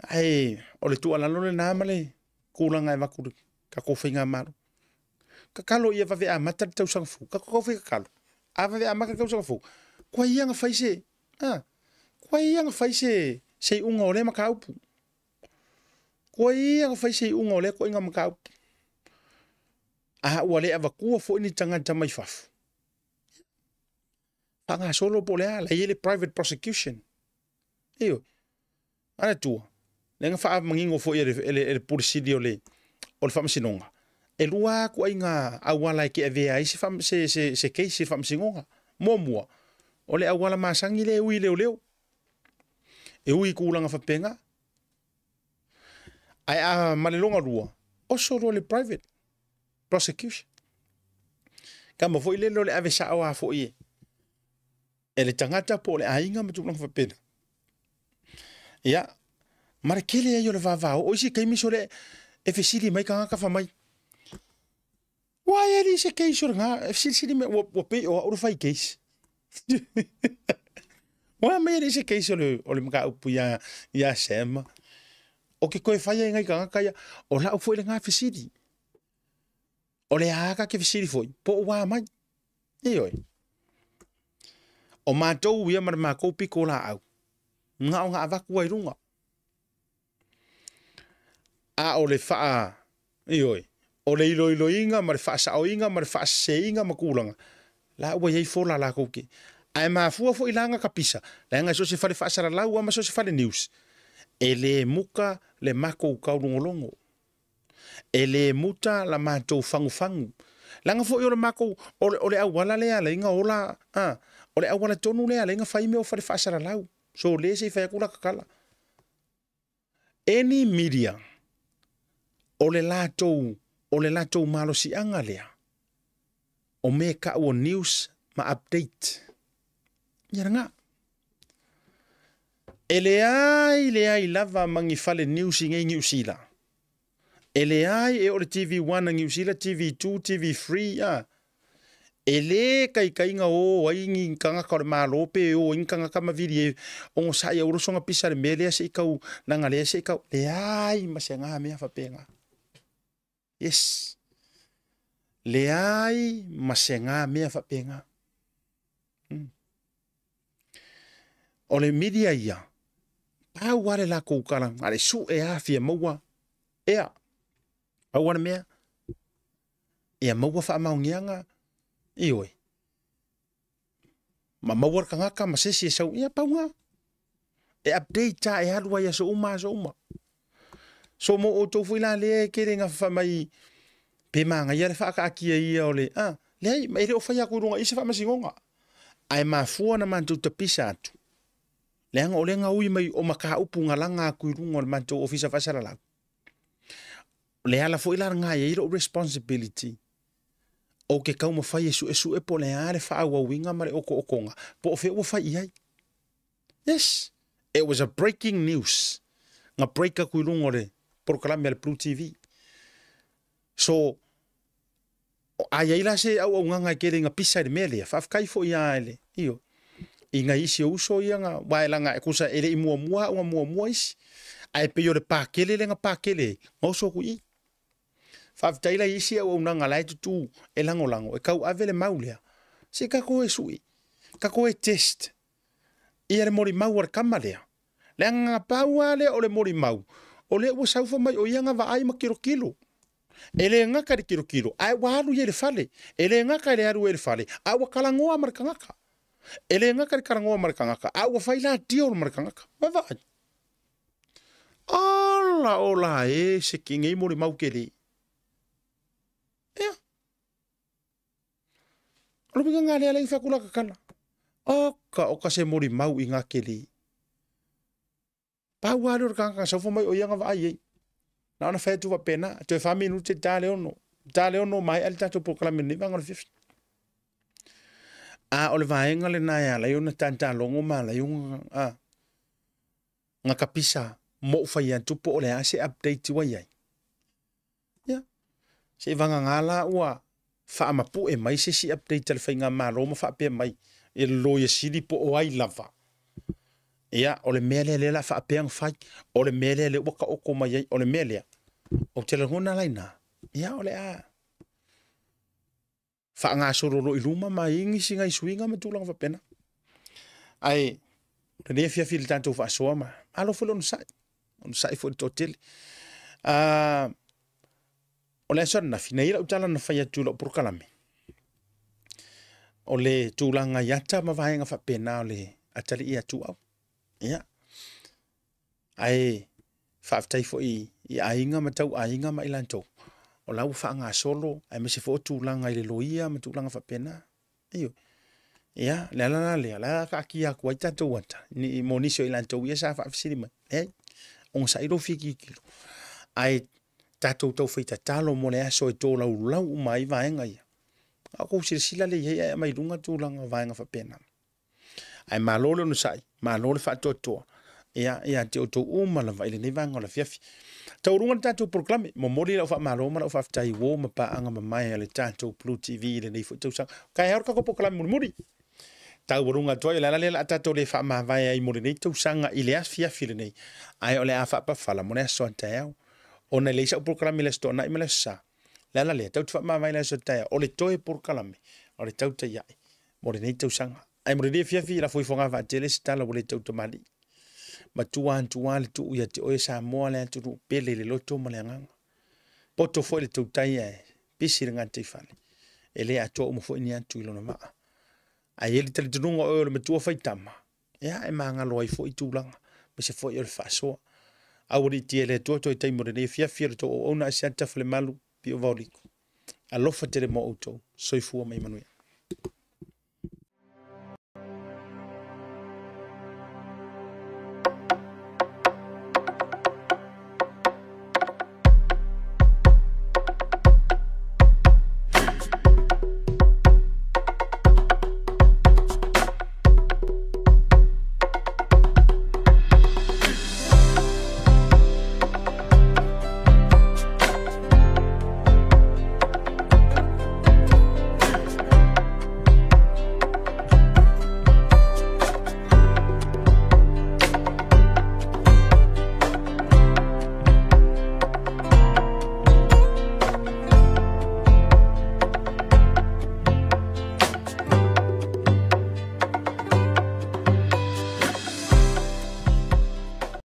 Ae o le tuualalo lena ma le tulaga e avatu i le tatou faigamalo. Tatalo ia vave amata le tausaga fou. Tatou tau fai tatalo. A vave amata le tausaga fou, koa ia na fai se, a, koa ia na fai se, se iuga o lea mataupu. Koa ia na fai se iuga o lea toaiga mataupu. A ua le avatua foi ni tagata mai fafo, faagasolo po o le a, la e i ai le private prosecution. Ioe. A le Atua, lea na faamanino foi e le, e le, e le Pule Sili o le, o le Faamasinoga, e lua lava ituaiga auala e te avea ai se, se, se, se case i le Faamasinoga. Muamua, o le auala masani lea e ui i leoleo, e ui i tulaga faapena. Ae a ma le lona lua, oso loa le private prosecution. Kama foi lele o le ave sao lava foi e, e le tagata po o le aiga ma tulaga faapena. Ia, ma le tele ai o le vavao. O isi taimi sole e fesili mai tagata fai mai, Ua e alii se case o lena, e fesilisili mai, ua, ua pei o au le fai case. Ua mai alii se case o le, o le mataupu ia, ia Sam. O ke toe fai ai ngai tagata ia, o lau foi lena fesili. O le a ka ke fesili foi, po o ua mai. Ioe. O matou ia ma le matou pito laau, na ona avatu ai luga. A o le faa, ioe, o le iloiloiga ma le faasaoina ma le faaseseina ma tulaga, la ua i ai fola latou te. Ae mafua foi la na tapisa, leaga so o se fale faasalalau lava ma so o se fale news, e le muta le matou taulogologo. E le muta la matou fagufagu. Leaga foi o le matou, o le, o le auala lea e ala ai ona ola, a, o le auala tonu lea e ala ai ona fai mea o fale faasalalau. So le se i fai atu la tatala. Any media, o le latou, o le latou malosiaga lea, o mea e tau o news ma update. Ia lena. E leai, leai lava ma ni fale news i nei Niu Sila. E leai e o le TV1 a Niu Sila, TV2, TV3, a. E lē taitaiga o ai ni tagata o le Malo pe o ai ni tagata ma vili e ogosaʻi aua lo soga pisa le mea lea se i tau laga lea se i tau leai ma se ga mea faapena. Yes. Leai ma se ga mea faapena. O le media ia, pau lava le latou tala, na o le sue lava fia maua ea. Pau lava le mea, ia maua faamaoniaga, ioe, ma maua le tagata ma se isi e sau, ia pau lena. E update lava, e alu lava i aso uma aso uma. So mo outou foi la lea e tele ina fai mai pe manaia le faataatia ia o le, a, leai, e le o fai atu i luga i se faamasinoga. Ae mafua ona matou tapisa atu, leaga o lea na ui mai o mataupu na laga atu i luga o le matou ofisa faasalalau. O le ala foi la lena e i ai lou responsibility. Ou te taumafai e suesue po o le a le faaauauina ma le otootoga po o fea ua fai i ai. Yes, it was a breaking news na break atu i luga o le polokalame a le Blue TV. So, a i ai la se auaunaga e tele ina pisa i le mea lea, faafetai foi lava i le, ioe, i nai isi o uso ia na, aua e leaga e tusa e le i muamua au na muamua isi, ae pei o le pakele lea na pakele ai, na oso atu i i. Faafetai la i isi auaunaga la e tutū e lagolago e tauave le mau lea, se i tatou o e sui, tatou o e test ia le molimau a le tama lea. Leaga na pau lava lea o le molimau, o lea ua sau fai mai o ia na vaai ma tilotilo. E le gata i le tilotilo, ae ua alu ia i le fale. E le gata i le alu ai i le fale, a ua talanoa ma le tagata. E le gata i le talanoa ma le tagata, a ua fai la deal ma le tagata. Vaavaai. Ola ola e se ki nei molimau tele. Ia. O le uiga lena lea alai fai atu lata tala. Oka oka se molimau i ngā kele. Pau lava lea o le tagata na sau mai o ia na vaai ai. Na ona fai atu faapena, toe 4 minute ta le 6. Ta le 6 maea le tatou polokalame lenei vaega o le afiafi. A o le vaega lena e ala ai ona tatalogo ma ala ai ona a, na tapisa mo ou fai atu po o le a se update ua i ai. Ia, se i vagana la ua faamapue mai se isi update a le faigamalo ma faapea mai e le Loia Sili po o ai lava. Ia, o le mea lea lea la faapea ona fai, o le mea lea lea ua taoto mai ai, o le mea lea. Ou te lagona la i ina, ia o le a faagasolo loa i luma ma i ai nisi nai suiga ma tulaga faapena. Ae o lenei afiafi i le tatou faasoa ma malo foi le onosai, onosai foi i le toatele. O le aso ananafi, na i ai lau tala na fai atu i lau polokalame, o le tulaga i ata ma vaega faapena o le atalii ia Tuau. Ia, ae faafetai foi i aiga ma tauaiga ma i latou, o la ua faagasolo, aemaise foi o tulaga i le loia ma tulaga faapena. Ioe. Ia, le ala la lea, o le a taatia atu ai tatou ata, ni, mo nisi o i latou ia sa faafesili mai. Leai, onosai lou fia tilotilo. Ae tatou taufai tatalo mo le aso e tolaulau uma ai vaega ia. A o tou silasila lea i ai ae aumai i luga tulaga o vaega faapena. Ae malo le onosai, malo le faatoatoa ia ia te outou uma lava i lenei vaega o le afiafi. Taualuga le tatou polokalame, momoli lau faamalo ma lau faafetai uo ma paaga mamae a le tatou Blue TV i lenei foi tausaga. Taeao le tatou polokalame mulimuli. Taualuga atu ai, o le ala lea o le a tatou le faamavae ai mo lenei tausaga i le afiafi lenei, ae o le a faapafala mo le aso a taeao. Ona e leai sau polokalame i le Aso Toonai ma le Aso Sa. O le ala lea, tatou te faamavae i le aso taeao, o le toe polokalame o le tautai ae mo lenei tausaga. Ae mo lenei afiafi, lafo ifo vaatele se tala ua le tautamalii. Matua atu lava le tuu ia te oe Samoa le atunuu pele i le loto ma le agaga. Poto foi le tautai ae pisi le gataifale. E le atoa uma foi ni atu i lona vaa. Ae i ai le talitonuga o oe o le matua faitama, ia e magalo ai foi tulaga, aemaise foi o le faasoa. Aualiitia e le Atua toe taimi o lenei afiafi o le tou auauna Asiata Falemalu Pio Vaoliko. Alofa tele mo outou. Soifua ma ia manuia.